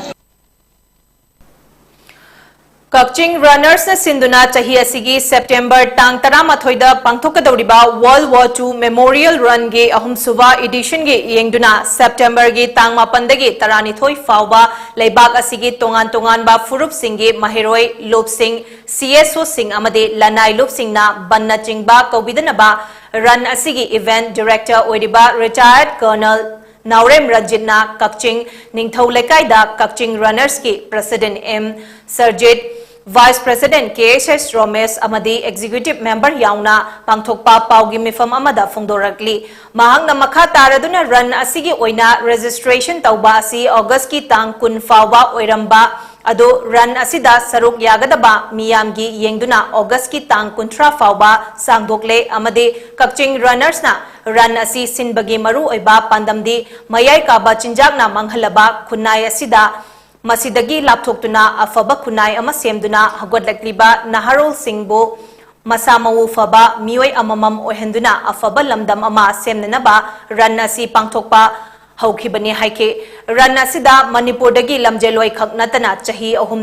ꯀꯛꯆꯤꯡ ꯔꯅꯔꯁꯅ ꯁꯤꯟꯗꯨꯅ ꯆꯍꯤ ꯑꯁꯤꯒꯤ ꯁꯦꯞꯇꯦꯝꯕꯔ ꯇꯥꯡ ꯇꯔꯥꯃꯥꯊꯣꯏꯗ ꯄꯥꯡꯊꯣꯛꯀꯗꯧꯔꯤꯕ World War Two Memorial Runꯒꯤ ꯑꯍꯨꯝꯁꯨꯕ editionꯒꯤ ꯌꯦꯡꯗꯨꯅ ꯁꯦꯞꯇꯦꯝꯕꯔꯒꯤ ꯇꯥꯡ ꯃꯥꯄꯟꯗꯒꯤ ꯇꯔꯥꯅꯤꯊꯣꯏ ꯐꯥꯎꯕ ꯂꯩꯕꯥꯛ ꯑꯁꯤꯒꯤ ꯇꯣꯉꯥꯟ ꯇꯣꯉꯥꯟꯕ ꯐꯨꯔꯨꯞꯁꯤꯡꯒꯤ ꯃꯍꯩꯔꯣꯏ, ꯂꯨꯞꯁꯤꯡ, C S Oꯁꯤꯡ ꯑꯃꯗꯤ ꯂꯅꯥꯏ ꯂꯨꯞꯁꯤꯡꯅ ꯕꯟꯅꯆꯤꯡꯕ ꯀꯧꯕꯤꯗꯅꯕ run ꯑꯁꯤꯒꯤ event director ꯑꯣꯏꯔꯤꯕ retired Colonel ꯅꯥꯎꯔꯦꯝ ꯔꯟꯖꯤꯠꯅ ꯀꯛꯆꯤꯡ ꯅꯤꯡꯊꯧ ꯂꯩꯀꯥꯏꯗ ꯀꯛꯆꯤꯡ ꯔꯅꯔꯁꯀꯤ president M Sarjit, vice president K S S ꯔꯣꯃꯦꯁ ꯑꯃꯗꯤ executive member ꯌꯥꯎꯅ ꯄꯥꯡꯊꯣꯛꯄ ꯄꯥꯎꯒꯤ ꯃꯤꯐꯝ ꯑꯃꯗ ꯐꯣꯡꯗꯣꯔꯛꯂꯤ꯫ ꯃꯍꯥꯛꯅ ꯃꯈꯥ ꯇꯥꯔꯗꯨꯅ run ꯑꯁꯤꯒꯤ ꯑꯣꯏꯅ registration ꯇꯧꯕ ꯑꯁꯤ Augustꯀꯤ ꯇꯥꯡ ꯀꯨꯟ ꯐꯥꯎꯕ ꯑꯣꯏꯔꯝꯕ ꯑꯗꯨ run ꯑꯁꯤꯗ ꯁꯔꯨꯛ ꯌꯥꯒꯗꯕ ꯃꯤꯌꯥꯝꯒꯤ ꯌꯦꯡꯗꯨꯅ Augustꯀꯤ ꯇꯥꯡ ꯀꯨꯟꯊ꯭ꯔꯥ ꯐꯥꯎꯕ ꯁꯥꯡꯗꯣꯛꯂꯦ ꯑꯃꯗꯤ ꯀꯛꯆꯤꯡ ꯔꯅꯔꯁꯅ run ꯑꯁꯤ ꯁꯤꯟꯕꯒꯤ ꯃꯔꯨꯑꯣꯏꯕ ꯄꯥꯟꯗꯝꯗꯤ ꯃꯌꯥꯏ ꯀꯥꯕ ꯆꯤꯟꯖꯥꯛꯅ ꯃꯥꯡꯍꯜꯂꯕ ꯈꯨꯟꯅꯥꯏ ꯑꯁꯤꯗ ꯃꯁꯤꯗꯒꯤ ꯂꯥꯞꯊꯣꯛꯇꯨꯅ ꯑꯐꯕ ꯈꯨꯟꯅꯥꯏ ꯑꯃ ꯁꯦꯝꯗꯨꯅ ꯍꯧꯒꯠꯂꯛꯂꯤꯕ ꯅꯍꯥꯔꯣꯜꯁꯤꯡꯕꯨ ꯃꯁꯥ ꯃꯎ ꯐꯕ ꯃꯤꯑꯣꯏ ꯑꯃꯃꯝ ꯑꯣꯏꯍꯟꯗꯨꯅ ꯑꯐꯕ ꯂꯝꯗꯝ ꯑꯃ ꯁꯦꯝꯅꯅꯕ run ꯑꯁꯤ ꯄꯥꯡꯊꯣꯛꯄ ꯍꯧꯈꯤꯕꯅꯤ ꯍꯥꯏꯈꯤ꯫ Run ꯑꯁꯤꯗ ꯃꯅꯤꯄꯨꯔꯗꯒꯤ ꯂꯝꯖꯦꯜꯂꯣꯏ ꯈꯛ ꯅꯠꯇꯅ ꯆꯍꯤ ꯑꯍꯨꯝ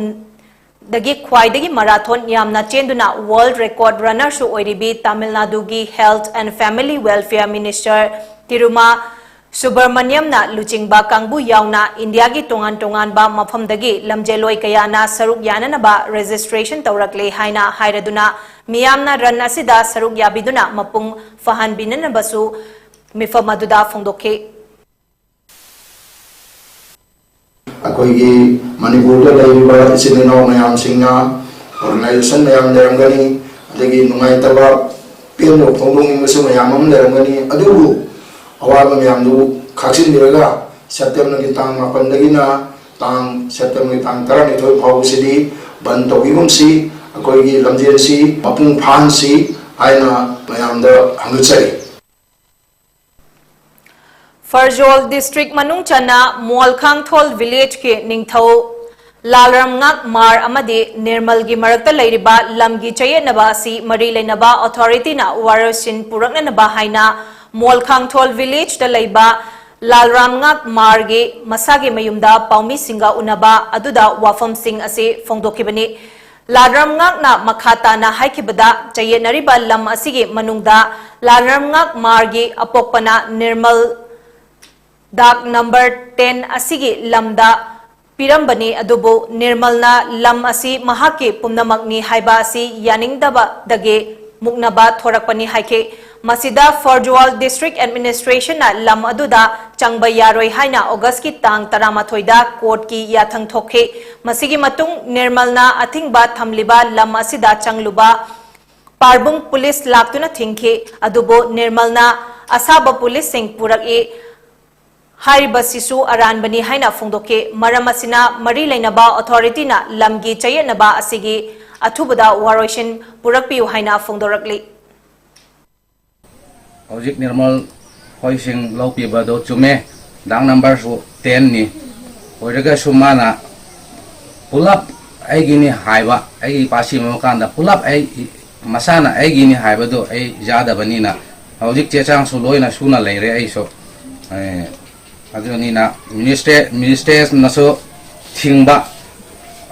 ꯗꯒꯤ ꯈ꯭ꯋꯥꯏꯗꯒꯤ marathon ꯌꯥꯝꯅ ꯆꯦꯟꯗꯨꯅ world record runnerꯁꯨ ꯑꯣꯏꯔꯤꯕꯤ ꯇꯥꯃꯤꯜ ꯅꯥꯗꯨꯒꯤ Health and Family Welfare Minister ꯇꯤꯔꯨꯃꯥ ꯁꯨꯕ꯭ꯔꯃꯅꯤꯌꯝꯅ ꯂꯨꯆꯤꯡꯕ ꯀꯥꯡꯕꯨ ꯌꯥꯎꯅ ꯏꯟꯗꯤꯌꯥꯒꯤ ꯇꯣꯉꯥꯟ ꯇꯣꯉꯥꯟꯕ ꯃꯐꯝꯗꯒꯤ ꯂꯝꯖꯦꯜꯂꯣꯏ ꯀꯌꯥꯅ ꯁꯔꯨꯛ ꯌꯥꯅꯅꯕ registration ꯇꯧꯔꯛꯂꯦ ꯍꯥꯏꯅ ꯍꯥꯏꯔꯗꯨꯅ ꯃꯤꯌꯥꯝꯅ run ꯑꯁꯤꯗ ꯁꯔꯨꯛ ꯌꯥꯕꯤꯗꯨꯅ ꯃꯄꯨꯡ ꯐꯥꯍꯟꯕꯤꯅꯅꯕꯁꯨ ꯃꯤꯐꯝ ꯑꯗꯨꯗ ꯐꯣꯡꯗꯣꯛꯈꯤ꯫ ꯑꯩꯈꯣꯏꯒꯤ ꯃꯅꯤꯄꯨꯔꯗ ꯂꯩꯔꯤꯕ ꯏꯆꯤꯜ ꯏꯅꯥꯎ ꯃꯌꯥꯝꯁꯤꯡꯅ organization ꯃꯌꯥꯝ ꯂꯩꯔꯝꯒꯅꯤ, ꯑꯗꯒꯤ ꯅꯨꯡꯉꯥꯏꯇꯕ ꯄꯦꯟꯗꯕ ꯐꯣꯡꯗꯣꯛꯅꯤꯡꯕꯁꯨ ꯃꯌꯥꯝ ꯑꯃ ꯂꯩꯔꯝꯒꯅꯤ꯫ ꯑꯗꯨꯕꯨ ꯑꯋꯥꯕ ꯃꯌꯥꯝꯗꯨ ꯈꯥꯛꯆꯤꯟꯕꯤꯔꯒ ꯁꯦꯞꯇꯦꯝꯕꯔꯒꯤ ꯇꯥꯡ ꯃꯥꯄꯟꯗꯒꯤꯅ ꯇꯥꯡ, ꯁꯦꯞꯇꯦꯝꯕꯔꯒꯤ ꯇꯥꯡ ꯇꯔꯥꯅꯤꯊꯣꯏ ꯐꯥꯎꯕꯁꯤꯗꯤ ꯕꯟ ꯇꯧꯕꯤꯒꯨꯝꯁꯤ, ꯑꯩꯈꯣꯏꯒꯤ ꯂꯝꯖꯦꯜꯁꯤ ꯃꯄꯨꯡ ꯐꯥꯍꯟꯁꯤ ꯍꯥꯏꯅ ꯃꯌꯥꯝꯗ ꯍꯪꯒꯠꯆꯔꯤ꯫ ꯐꯔꯖꯣꯜ ꯗꯤꯁꯇ꯭ꯔꯤꯛ ꯃꯅꯨꯡ ꯆꯟꯅ ꯃꯣꯜꯈꯥꯡꯊꯣꯜ ꯚꯤꯂꯦꯖꯀꯤ ꯅꯤꯡꯊꯧ ꯂꯥꯜꯔꯝꯉꯥꯛ ꯃꯥꯔ ꯑꯃꯗꯤ ꯅꯤꯔꯃꯜꯒꯤ ꯃꯔꯛꯇ ꯂꯩꯔꯤꯕ ꯂꯝꯒꯤ ꯆꯌꯦꯠꯅꯕ ꯑꯁꯤ ꯃꯔꯤ ꯂꯩꯅꯕ ꯑꯣꯊꯣꯔꯤꯇꯤꯅ ꯋꯥꯔꯣꯏꯁꯤꯟ ꯄꯨꯔꯛꯅꯅꯕ ꯍꯥꯏꯅ ꯃꯣꯜꯈꯥꯡꯊꯣꯜ ꯚꯤꯂꯦꯖꯇ ꯂꯩꯕ ꯂꯥꯜꯔꯝꯉꯥꯛ ꯃꯥꯔꯒꯤ ꯃꯁꯥꯒꯤ ꯃꯌꯨꯝꯗ ꯄꯥꯎꯃꯤꯁꯤꯡꯒ ꯎꯅꯕ ꯑꯗꯨꯗ ꯋꯥꯐꯝꯁꯤꯡ ꯑꯁꯤ ꯐꯣꯡꯗꯣꯛꯈꯤꯕꯅꯤ꯫ ꯂꯥꯜꯔꯝꯉꯥꯛꯅ ꯃꯈꯥ ꯇꯥꯅ ꯍꯥꯏꯈꯤꯕꯗ, ꯆꯌꯦꯠꯅꯔꯤꯕ ꯂꯝ ꯑꯁꯤꯒꯤ ꯃꯅꯨꯡꯗ ꯂꯥꯜꯔꯝꯉꯥꯛ ꯃꯥꯔꯒꯤ ꯑꯄꯣꯛꯄꯅ ꯅꯤꯔꯃꯜ ꯗꯥꯛ ꯅꯝꯕꯔ ꯇꯦꯟ ꯑꯁꯤꯒꯤ ꯂꯝꯗ ꯄꯤꯔꯝꯕꯅꯤ, ꯑꯗꯨꯕꯨ ꯅꯤꯔꯃꯜꯅ ꯂꯝ ꯑꯁꯤ ꯃꯍꯥꯛꯀꯤ ꯄꯨꯝꯅꯃꯛꯅꯤ ꯍꯥꯏꯕ ꯑꯁꯤ ꯌꯥꯅꯤꯡꯗꯕꯗꯒꯤ ꯃꯨꯛꯅꯕ ꯊꯣꯔꯛꯄꯅꯤ ꯍꯥꯏꯈꯤ꯫ ꯃꯁꯤꯗ ꯐꯔꯖ꯭ꯋꯥꯜ ꯗꯤꯁꯇ꯭ꯔꯤꯛ ꯑꯦꯗꯃꯤꯅꯤꯁꯇ꯭ꯔꯦꯁꯟꯅ ꯂꯝ ꯑꯗꯨꯗ ꯆꯪꯕ ꯌꯥꯔꯣꯏ ꯍꯥꯏꯅ ꯑꯣꯒꯁꯀꯤ ꯇꯥꯡ ꯇꯔꯥꯃꯥꯊꯣꯏꯗ ꯀꯣꯔꯠꯀꯤ ꯌꯥꯊꯪ ꯊꯣꯛꯈꯤ꯫ ꯃꯁꯤꯒꯤ ꯃꯇꯨꯡ ꯅꯤꯔꯃꯜꯅ ꯑꯊꯤꯡꯕ ꯊꯝꯂꯤꯕ ꯂꯝ ꯑꯁꯤꯗ ꯆꯪꯂꯨꯕ ꯄꯥꯔꯕꯨꯡ ꯄꯨꯂꯤꯁ ꯂꯥꯛꯇꯨꯅ ꯊꯤꯡꯈꯤ꯫ ꯑꯗꯨꯕꯨ ꯅꯤꯔꯃꯜꯅ ꯑꯁꯥꯕ ꯄꯨꯂꯤꯁꯁꯤꯡ ꯄꯨꯔꯛꯏ ꯍꯥꯏꯔꯤꯕꯁꯤꯁꯨ ꯑꯔꯥꯟꯕꯅꯤ ꯍꯥꯏꯅ ꯐꯣꯡꯗꯣꯛꯈꯤ꯫ ꯃꯔꯝ ꯑꯁꯤꯅ ꯃꯔꯤ ꯂꯩꯅꯕ ꯑꯣꯊꯣꯔꯤꯇꯤꯅ ꯂꯝꯒꯤ ꯆꯌꯦꯠꯅꯕ ꯑꯁꯤꯒꯤ ꯑꯊꯨꯕꯗ ꯋꯥꯔꯣꯏꯁꯤꯟ ꯄꯨꯔꯛꯄꯤꯌꯨ ꯍꯥꯏꯅ ꯐꯣꯡꯗꯣꯔꯛꯂꯤ꯫ ꯍꯧꯖꯤꯛ ꯅꯤꯔꯃꯜ ꯍꯣꯏꯁꯤꯡ ꯂꯧꯈꯤꯕꯗꯣ ꯆꯨꯝꯃꯦ, ꯗꯥꯛ ꯅꯝꯕꯔꯁꯨ ꯇꯦꯟꯅꯤ꯫ ꯑꯣꯏꯔꯒꯁꯨ ꯃꯥꯅ ꯄꯨꯂꯞ ꯑꯩꯒꯤꯅꯤ ꯍꯥꯏꯕ, ꯑꯩꯒꯤ ꯏꯄꯥ ꯁꯤꯕ ꯀꯥꯟꯗ ꯄꯨꯂꯞ ꯑꯩ, ꯃꯁꯥꯅ ꯑꯩꯒꯤꯅꯤ ꯍꯥꯏꯕꯗꯣ ꯑꯩ ꯌꯥꯗꯕꯅꯤꯅ, ꯍꯧꯖꯤꯛ ꯆꯦ ꯆꯥꯡꯁꯨ ꯂꯣꯏꯅ ꯁꯨꯅ ꯂꯩꯔꯦ ꯑꯩꯁꯨ꯫ ꯑꯦ, ꯑꯗꯨꯅꯤꯅ ꯃꯤꯅꯤꯁꯇ꯭ꯔꯦ-, ꯃꯤꯅꯤꯁꯇ꯭ꯔꯦꯁꯅꯁꯨ ꯊꯤꯡꯕ,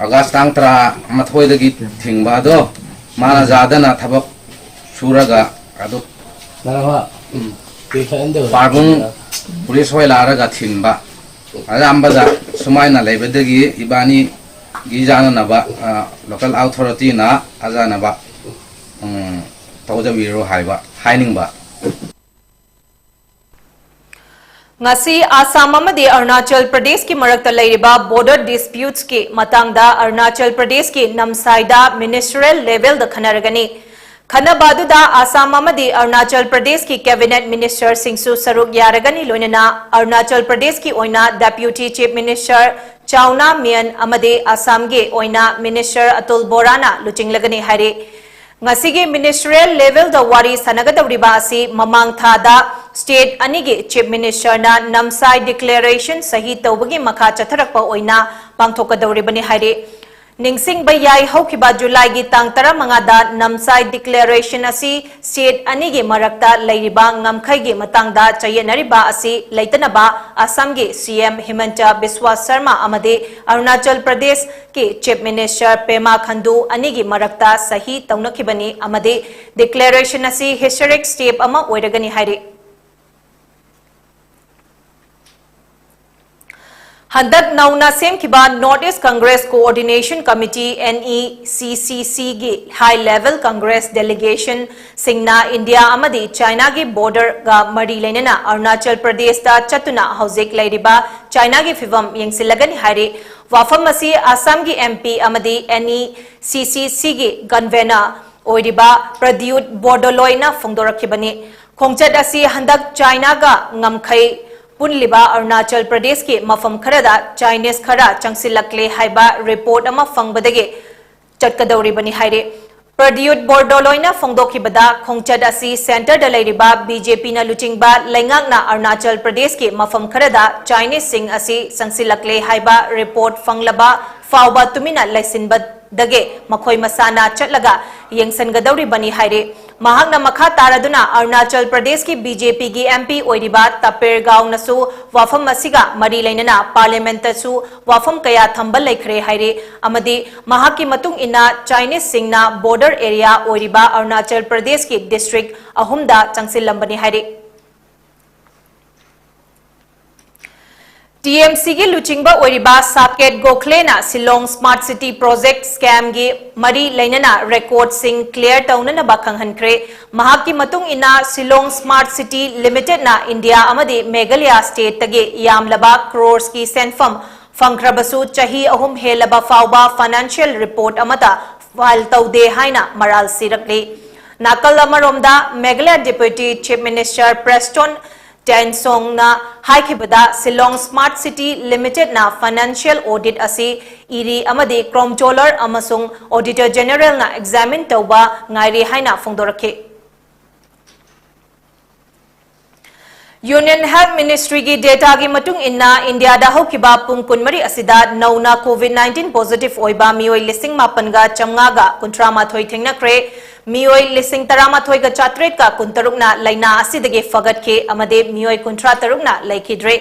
ꯑꯥꯒꯁ ꯇꯥꯡ ꯇꯔꯥꯃꯥꯊꯣꯏꯗꯒꯤ ꯊꯤꯡꯕ ꯑꯗꯣ ꯃꯥꯅ ꯌꯥꯗꯅ ꯊꯕꯛ ꯁꯨꯔꯒ ꯑꯗꯨ ꯄꯥꯔꯕꯨꯡ ꯄꯨꯂꯤꯁ ꯍꯣꯏ ꯂꯥꯛꯑꯒ ꯊꯤꯡꯕ꯫ ꯑꯌꯥꯝꯕꯗ ꯁꯨꯃꯥꯏꯅ ꯂꯩꯕꯗꯒꯤ ꯏꯕꯥꯅꯤꯒꯤ ꯌꯥꯅꯅꯕ, ꯑ, ꯂꯣꯀꯦꯜ ꯑꯣꯊꯣꯔꯤꯇꯤꯅ ꯌꯥꯅꯕ, ꯎꯝ, ꯇꯧꯖꯕꯤꯔꯣ ꯍꯥꯏꯕ, ꯍꯥꯏꯅꯤꯡꯕ꯫ ꯉꯁꯤ ꯑꯁꯥꯝ ꯑꯃꯗꯤ ꯑꯔꯨꯅꯥꯆꯜ ꯄ꯭ꯔꯗꯦꯁꯀꯤ ꯃꯔꯛꯇ ꯂꯩꯔꯤꯕ ꯕꯣꯔꯗꯔ ꯗꯤꯁꯄ꯭ꯌꯨꯠꯁꯀꯤ ꯃꯇꯥꯡꯗ ꯑꯔꯨꯅꯥꯆꯜ ꯄ꯭ꯔꯗꯦꯁꯀꯤ ꯅꯝꯁꯥꯏꯗ ꯃꯤꯅꯤꯁꯇꯔꯤꯌꯦꯜ ꯂꯦꯚꯦꯜꯗ ꯈꯟꯅꯔꯒꯅꯤ꯫ ꯈꯟꯅꯕ ꯑꯗꯨꯗ ꯑꯁꯥꯝ ꯑꯃꯗꯤ ꯑꯔꯨꯅꯥꯆꯜ ꯄ꯭ꯔꯗꯦꯁꯀꯤ ꯀꯦꯕꯤꯅꯦꯠ ꯃꯤꯅꯤꯁꯇꯔꯁꯤꯡꯁꯨ ꯁꯔꯨꯛ ꯌꯥꯔꯒꯅꯤ, ꯂꯣꯏꯅꯅ ꯑꯔꯨꯅꯥꯆꯜ ꯄ꯭ꯔꯗꯦꯁꯀꯤ ꯑꯣꯏꯅ ꯗꯦꯄ꯭ꯌꯨꯇꯤ ꯆꯤꯐ ꯃꯤꯅꯤꯁꯇꯔ ꯆꯥꯎꯅꯥ ꯃꯤꯌꯟ ꯑꯃꯗꯤ ꯑꯁꯥꯝꯒꯤ ꯑꯣꯏꯅ ꯃꯤꯅꯤꯁꯇꯔ ꯑꯇꯨꯜ ꯕꯣꯔꯥꯅ ꯂꯨꯆꯤꯡꯂꯒꯅꯤ ꯍꯥꯏꯔꯤ꯫ ꯉꯁꯤꯒꯤ ꯃꯤꯅꯤꯁꯇꯔꯤꯌꯦꯜ ꯂꯦꯚꯦꯜꯗ ꯋꯥꯔꯤ ꯁꯥꯟꯅꯒꯗꯧꯔꯤꯕ ꯑꯁꯤ ꯃꯃꯥꯡ ꯊꯥꯗ ꯁ꯭ꯇꯦꯠ ꯑꯅꯤꯒꯤ ꯆꯤꯐ ꯃꯤꯅꯤꯁꯇꯔꯅ ꯅꯝꯁꯥꯏ ꯗꯤꯀ꯭ꯂꯦꯔꯦꯁꯟ ꯁꯍꯤ ꯇꯧꯕꯒꯤ ꯃꯈꯥ ꯆꯠꯊꯔꯛꯄ ꯑꯣꯏꯅ ꯄꯥꯡꯊꯣꯛꯀꯗꯧꯔꯤꯕꯅꯤ ꯍꯥꯏꯔꯤ꯫ ꯅꯤꯡꯁꯤꯡꯕ ꯌꯥꯏ, ꯍꯧꯈꯤꯕ ꯖꯨꯂꯥꯏꯒꯤ ꯇꯥꯡ ꯇꯔꯥꯃꯉꯥꯗ ꯅꯝꯁꯥꯏ ꯗꯤꯀ꯭ꯂꯦꯔꯦꯁꯟ ꯑꯁꯤ ꯁ꯭ꯇꯦꯠ ꯑꯅꯤꯒꯤ ꯃꯔꯛꯇ ꯂꯩꯔꯤꯕ ꯉꯝꯈꯩꯒꯤ ꯃꯇꯥꯡꯗ ꯆꯌꯦꯠꯅꯔꯤꯕ ꯑꯁꯤ ꯂꯩꯇꯅꯕ ꯑꯁꯥꯝꯒꯤ ꯁꯤ ꯑꯦꯝ ꯍꯤꯃꯟꯇ ꯕꯤꯁ꯭ꯋꯥ ꯁꯔꯃ ꯑꯃꯗꯤ ꯑꯔꯨꯅꯥꯆꯜ ꯄ꯭ꯔꯗꯦꯁꯀꯤ ꯆꯤꯐ ꯃꯤꯅꯤꯁꯇꯔ ꯄꯦꯃꯥ ꯈꯟꯗꯨ ꯑꯅꯤꯒꯤ ꯃꯔꯛꯇ ꯁꯍꯤ ꯇꯧꯅꯈꯤꯕꯅꯤ ꯑꯃꯗꯤ ꯗꯤꯀ꯭ꯂꯦꯔꯦꯁꯟ ꯑꯁꯤ ꯍꯤꯁꯇꯣꯔꯤꯛ ꯁ꯭ꯇꯦꯞ ꯑꯃ ꯑꯣꯏꯔꯒꯅꯤ ꯍꯥꯏꯔꯤ꯫ ꯍꯟꯗꯛ ꯅꯧꯅ ꯁꯦꯝꯈꯤꯕ North East Congress Coordination Committee, N E C C C ꯒꯤ high level Congress delegation ꯁꯤꯡꯅ ꯏꯟꯗꯤꯌꯥ ꯑꯃꯗꯤ ꯆꯥꯏꯅꯥꯒꯤ ꯕꯣꯔꯗꯔꯒ ꯃꯔꯤ ꯂꯩꯅꯅ ꯑꯔꯨꯅꯥꯆꯜ ꯄ꯭ꯔꯗꯦꯁꯇ ꯆꯠꯇꯨꯅ ꯍꯧꯖꯤꯛ ꯂꯩꯔꯤꯕ ꯆꯥꯏꯅꯥꯒꯤ ꯐꯤꯚꯝ ꯌꯦꯡꯁꯤꯜꯂꯒꯅꯤ ꯍꯥꯏꯔꯤ꯫ ꯋꯥꯐꯝ ꯑꯁꯤ ꯑꯁꯥꯝꯒꯤ M P ꯑꯃꯗꯤ N E C C C ꯒꯤ convener ꯑꯣꯏꯔꯤꯕ ꯄ꯭ꯔꯗ꯭ꯌꯨꯠ ꯕꯣꯔꯗꯣꯂꯣꯏꯅ ꯐꯣꯡꯗꯣꯔꯛꯈꯤꯕꯅꯤ꯫ ꯈꯣꯡꯆꯠ ꯑꯁꯤ ꯍꯟꯗꯛ ꯆꯥꯏꯅꯥꯒ ꯉꯝꯈꯩ ꯄꯨꯜꯂꯤꯕ ꯑꯔꯨꯅꯥꯆꯜ ꯄ꯭ꯔꯗꯦꯁꯀꯤ ꯃꯐꯝ ꯈꯔꯗ ꯆꯥꯏꯅꯤꯁ ꯈꯔ ꯆꯪꯁꯤꯜꯂꯛꯂꯦ ꯍꯥꯏꯕ ꯔꯤꯄꯣꯔꯠ ꯑꯃ ꯐꯪꯕꯗꯒꯤ ꯆꯠꯀꯗꯧꯔꯤꯕꯅꯤ ꯍꯥꯏꯔꯤ꯫ ꯄ꯭ꯔꯗ꯭ꯌꯨꯠ ꯕꯣꯔꯗꯣꯂꯣꯏꯅ ꯐꯣꯡꯗꯣꯛꯈꯤꯕꯗ, ꯈꯣꯡꯆꯠ ꯑꯁꯤ ꯁꯦꯟꯇꯔꯗ ꯂꯩꯔꯤꯕ B J P ꯅ ꯂꯨꯆꯤꯡꯕ ꯂꯩꯉꯥꯛꯅ ꯑꯔꯨꯅꯥꯆꯜ ꯄ꯭ꯔꯗꯦꯁꯀꯤ ꯃꯐꯝ ꯈꯔꯗ ꯆꯥꯏꯅꯤꯁꯁꯤꯡ ꯑꯁꯤ ꯆꯪꯁꯤꯜꯂꯛꯂꯦ ꯍꯥꯏꯕ ꯔꯤꯄꯣꯔꯠ ꯐꯪꯂꯕ ꯐꯥꯎꯕ ꯇꯨꯃꯤꯟꯅ ꯂꯩꯁꯤꯟꯕꯗꯒꯤ ꯃꯈꯣꯏ ꯃꯁꯥꯅ ꯆꯠꯂꯒ ꯌꯦꯡꯁꯤꯟꯒꯗꯧꯔꯤꯕꯅꯤ ꯍꯥꯏꯔꯤ꯫ ꯃꯍꯥꯛꯅ ꯃꯈꯥ ꯇꯥꯔꯗꯨꯅ ꯑꯔꯨꯅꯥꯆꯜ ꯄ꯭ꯔꯗꯦꯁꯀꯤ B J P ꯒꯤ M P ꯑꯣꯏꯔꯤꯕ ꯇꯄꯦꯔꯒꯥꯎꯅꯁꯨ ꯋꯥꯐꯝ ꯑꯁꯤꯒ ꯃꯔꯤ ꯂꯩꯅꯅ ꯄꯥꯔꯂꯤꯌꯥꯃꯦꯟꯠꯇꯁꯨ ꯋꯥꯐꯝ ꯀꯌꯥ ꯊꯝꯕ ꯂꯩꯈ꯭ꯔꯦ ꯍꯥꯏꯔꯤ ꯑꯃꯗꯤ ꯃꯍꯥꯛꯀꯤ ꯃꯇꯨꯡ ꯏꯟꯅ ꯆꯥꯏꯅꯤꯁꯁꯤꯡꯅ ꯕꯣꯔꯗꯔ ꯑꯦꯔꯤꯌꯥ ꯑꯣꯏꯔꯤꯕ ꯑꯔꯨꯅꯥꯆꯜ ꯄ꯭ꯔꯗꯦꯁꯀꯤ ꯗꯤꯁꯇ꯭ꯔꯤꯛ ꯑꯍꯨꯝꯗ ꯆꯪꯁꯤꯜꯂꯝꯕꯅꯤ ꯍꯥꯏꯔꯤ꯫ T M C ꯒꯤ ꯂꯨꯆꯤꯡꯕ ꯑꯣꯏꯔꯤꯕ Saket ꯒꯣꯈꯂꯦꯅ Shillong Smart City Project scam ꯒꯤ ꯃꯔꯤ ꯂꯩꯅꯅ ꯔꯦꯀꯣꯔꯗꯁꯤꯡ ꯀ꯭ꯂꯤꯌꯔ ꯇꯧꯅꯅꯕ ꯈꯪꯍꯟꯈ꯭ꯔꯦ꯫ ꯃꯍꯥꯛꯀꯤ ꯃꯇꯨꯡ ꯏꯟꯅ, ꯁꯤꯂꯣꯡ Smart City Limited ꯅ ꯏꯟꯗꯤꯌꯥ ꯑꯃꯗꯤ ꯃꯦꯘꯥꯂꯌꯥ ꯁ꯭ꯇꯦꯠꯇꯒꯤ ꯌꯥꯝꯂꯕ ꯀ꯭ꯔꯣꯔꯁꯀꯤ ꯁꯦꯟꯐꯝ ꯐꯪꯈ꯭ꯔꯕꯁꯨ, ꯆꯍꯤ ꯑꯍꯨꯝ ꯍꯦꯜꯂꯕ ꯐꯥꯎꯕ ꯐꯥꯏꯅꯥꯟꯁꯤꯌꯦꯜ ꯔꯤꯄꯣꯔꯠ ꯑꯃꯠꯇ ꯐꯥꯏꯜ ꯇꯧꯗꯦ ꯍꯥꯏꯅ ꯃꯔꯥꯜ ꯁꯤꯔꯛꯂꯤ꯫ ꯅꯥꯀꯜ ꯑꯃꯔꯣꯝꯗ, Meghalaya Deputy Chief Minister Prestone Tynsongꯅ ꯍꯥꯏꯈꯤꯕꯗ, Shillong Smart City Limitedꯅ financial audit ꯑꯁꯤ ꯏꯔꯤ ꯑꯃꯗꯤ comptroller ꯑꯃꯁꯨꯡ Auditor Generalꯅ examine ꯇꯧꯕ ꯉꯥꯏꯔꯤ ꯍꯥꯏꯅ ꯐꯣꯡꯗꯣꯔꯛꯈꯤ꯫ Union Health Ministryꯒꯤ dataꯒꯤ ꯃꯇꯨꯡ ꯏꯟꯅ, ꯏꯟꯗꯤꯌꯥꯗ ꯍꯧꯈꯤꯕ ꯄꯨꯡ ꯀꯨꯟꯃꯔꯤ ꯑꯁꯤꯗ ꯅꯧꯅ COVID nineteen positive ꯑꯣꯏꯕ ꯃꯤꯑꯣꯏ ꯂꯤꯁꯤꯡ ꯃꯥꯄꯟꯒ ꯆꯥꯝꯃꯉꯥꯒ ꯀꯨꯟꯊ꯭ꯔꯥ ꯃꯥꯊꯣꯏ ꯊꯦꯡꯅꯈ꯭ꯔꯦ꯫ ꯃꯤꯑꯣꯏ ꯂꯤꯁꯤꯡ ꯇꯔꯥꯃꯥꯊꯣꯏꯒ ꯆꯥꯇ꯭ꯔꯦꯠꯀ ꯀꯨꯟꯇꯔꯨꯛꯅ ꯂꯥꯏꯅꯥ ꯑꯁꯤꯗꯒꯤ ꯐꯒꯠꯈꯤ ꯑꯃꯗꯤ ꯃꯤꯑꯣꯏ ꯀꯨꯟꯊ꯭ꯔꯥ ꯇꯔꯨꯛꯅ ꯂꯩꯈꯤꯗ꯭ꯔꯦ꯫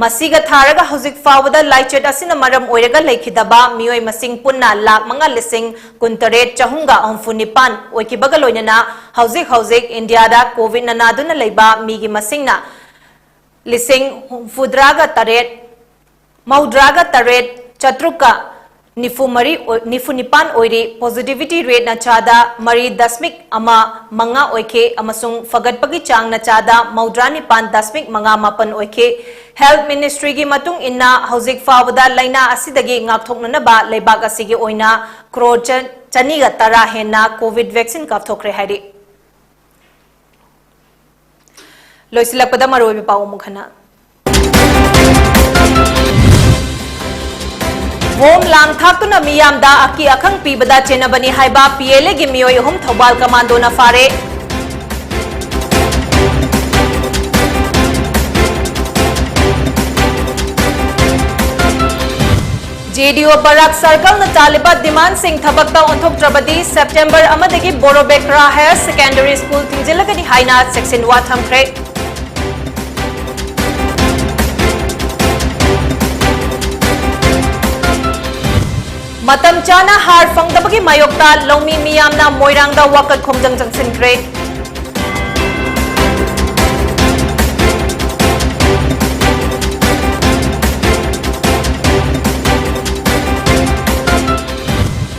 ꯃꯁꯤꯒ ꯊꯥꯔꯒ ꯍꯧꯖꯤꯛ ꯐꯥꯎꯕꯗ ꯂꯥꯏꯆꯠ ꯑꯁꯤꯅ ꯃꯔꯝ ꯑꯣꯏꯔꯒ ꯂꯩꯈꯤꯗꯕ ꯃꯤꯑꯣꯏ ꯃꯁꯤꯡ ꯄꯨꯟꯅ ꯂꯥꯈ ꯃꯉꯥ ꯂꯤꯁꯤꯡ ꯀꯨꯟꯇꯔꯦꯠ ꯆꯍꯨꯝꯒ ꯍꯨꯝꯐꯨ ꯅꯤꯄꯥꯟ ꯑꯣꯏꯈꯤꯕꯒ ꯂꯣꯏꯅꯅ, ꯍꯧꯖꯤꯛ ꯍꯧꯖꯤꯛ ꯏꯟꯗꯤꯌꯥꯗ COVID ꯅꯥꯗꯨꯅ ꯂꯩꯕ ꯃꯤꯒꯤ ꯃꯁꯤꯡꯅ ꯂꯤꯁꯤꯡ ꯍꯨꯝꯐꯨꯇꯔꯥꯒ ꯇꯔꯦꯠ, ꯃꯧꯗ꯭ꯔꯥꯒ ꯇꯔꯦꯠ, ꯆꯥꯇ꯭ꯔꯨꯛꯀ ꯅꯤꯐꯨ ꯃꯔꯤ ꯑꯣꯏ-, ꯅꯤꯐꯨ ꯅꯤꯄꯥꯟ ꯑꯣꯏꯔꯤ꯫ Positivity rateꯅ ꯆꯥꯗ ꯃꯔꯤ ꯗꯁꯃꯤꯛ ꯑꯃ ꯃꯉꯥ ꯑꯣꯏꯈꯤ ꯑꯃꯁꯨꯡ ꯐꯒꯠꯄꯒꯤ ꯆꯥꯡꯅ ꯆꯥꯗ ꯃꯧꯗ꯭ꯔꯥ ꯅꯤꯄꯥꯟ ꯗꯁꯃꯤꯛ ꯃꯉꯥ ꯃꯥꯄꯟ ꯑꯣꯏꯈꯤ꯫ Health Ministryꯒꯤ ꯃꯇꯨꯡ ꯏꯟꯅ, ꯍꯧꯖꯤꯛ ꯐꯥꯎꯕꯗ ꯂꯥꯏꯅꯥ ꯑꯁꯤꯗꯒꯤ ꯉꯥꯛꯊꯣꯛꯅꯅꯕ ꯂꯩꯕꯥꯛ ꯑꯁꯤꯒꯤ ꯑꯣꯏꯅ ꯀ꯭ꯔꯣꯔ ꯆ-, ꯆꯅꯤꯒ ꯇꯔꯥ ꯍꯦꯟꯅ COVID vaccine ꯀꯥꯞꯊꯣꯛꯈ꯭ꯔꯦ ꯍꯥꯏꯔꯤ꯫ ꯂꯣꯏꯁꯤꯜꯂꯛꯄꯗ ꯃꯔꯨꯑꯣꯏꯕ ꯄꯥꯎ ꯑꯃꯨꯛ ꯍꯟꯅ꯫ ꯕꯣꯝ ꯂꯥꯡ ꯊꯥꯛꯇꯨꯅ ꯃꯤꯌꯥꯝꯗ ꯑꯀꯤ ꯑꯈꯪ ꯄꯤꯕꯗ ꯆꯦꯟꯅꯕꯅꯤ ꯍꯥꯏꯕ PLAꯒꯤ ꯃꯤꯑꯣꯏ ꯑꯍꯨꯝ ꯊꯧꯕꯥꯜ ꯀꯃꯥꯟꯗꯣꯅ ꯐꯥꯔꯦ꯫ JDO ꯕꯔꯥꯛ circleꯅ ꯇꯥꯜꯂꯤꯕ demandꯁꯤꯡ ꯊꯕꯛꯇ ꯑꯣꯟꯊꯣꯛꯇ꯭ꯔꯕꯗꯤ September ꯑꯃꯗꯒꯤ ꯕꯣꯔꯣꯕꯦꯀ꯭ꯔꯥ Higher Secondary School ꯊꯤꯡꯖꯤꯜꯂꯒꯅꯤ ꯍꯥꯏꯅ ꯆꯦꯛꯁꯤꯟꯋꯥ ꯊꯝꯈ꯭ꯔꯦ꯫ ꯃꯇꯝ ꯆꯥꯅ ꯍꯥꯔ ꯐꯪꯗꯕꯒꯤ ꯃꯥꯌꯣꯛꯇ ꯂꯧꯃꯤ ꯃꯤꯌꯥꯝꯅ ꯃꯣꯏꯔꯥꯡꯗ ꯋꯥꯀꯠ ꯈꯣꯝꯖꯪ ꯆꯪꯁꯤꯟꯈ꯭ꯔꯦ꯫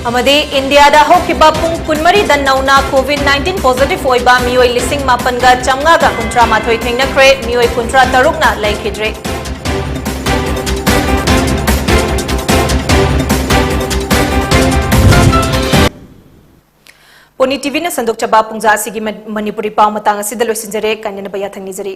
ꯑꯃꯗꯤ ꯏꯟꯗꯤꯌꯥꯗ ꯍꯧꯈꯤꯕ ꯄꯨꯡ ꯀꯨꯟꯃꯔꯤꯗ ꯅꯧꯅ COVID nineteen positive ꯑꯣꯏꯕ ꯃꯤꯑꯣꯏ ꯂꯤꯁꯤꯡ ꯃꯥꯄꯟꯒ ꯆꯥꯝꯃꯉꯥꯒ ꯀꯨꯟꯊ꯭ꯔꯥ ꯃꯥꯊꯣꯏ ꯊꯦꯡꯅꯈ꯭ꯔꯦ, ꯃꯤꯑꯣꯏ ꯀꯨꯟꯊ꯭ꯔꯥ ꯇꯔꯨꯛꯅ ꯂꯩꯈꯤꯗ꯭ꯔꯦ꯫ ꯅꯤ ꯇꯤꯚꯤꯅ ꯁꯟꯗꯣꯛꯆꯕ ꯄꯨꯡꯖꯥ ꯑꯁꯤꯒꯤ ꯃ-, ꯃꯅꯤꯄꯨꯔꯤ ꯄꯥꯎ ꯃꯇꯥꯡ ꯑꯁꯤꯗ ꯂꯣꯏꯁꯤꯟꯖꯔꯦ꯫ ꯀꯥꯏꯅꯅꯕ ꯌꯥꯊꯪ ꯅꯤꯖꯔꯤ꯫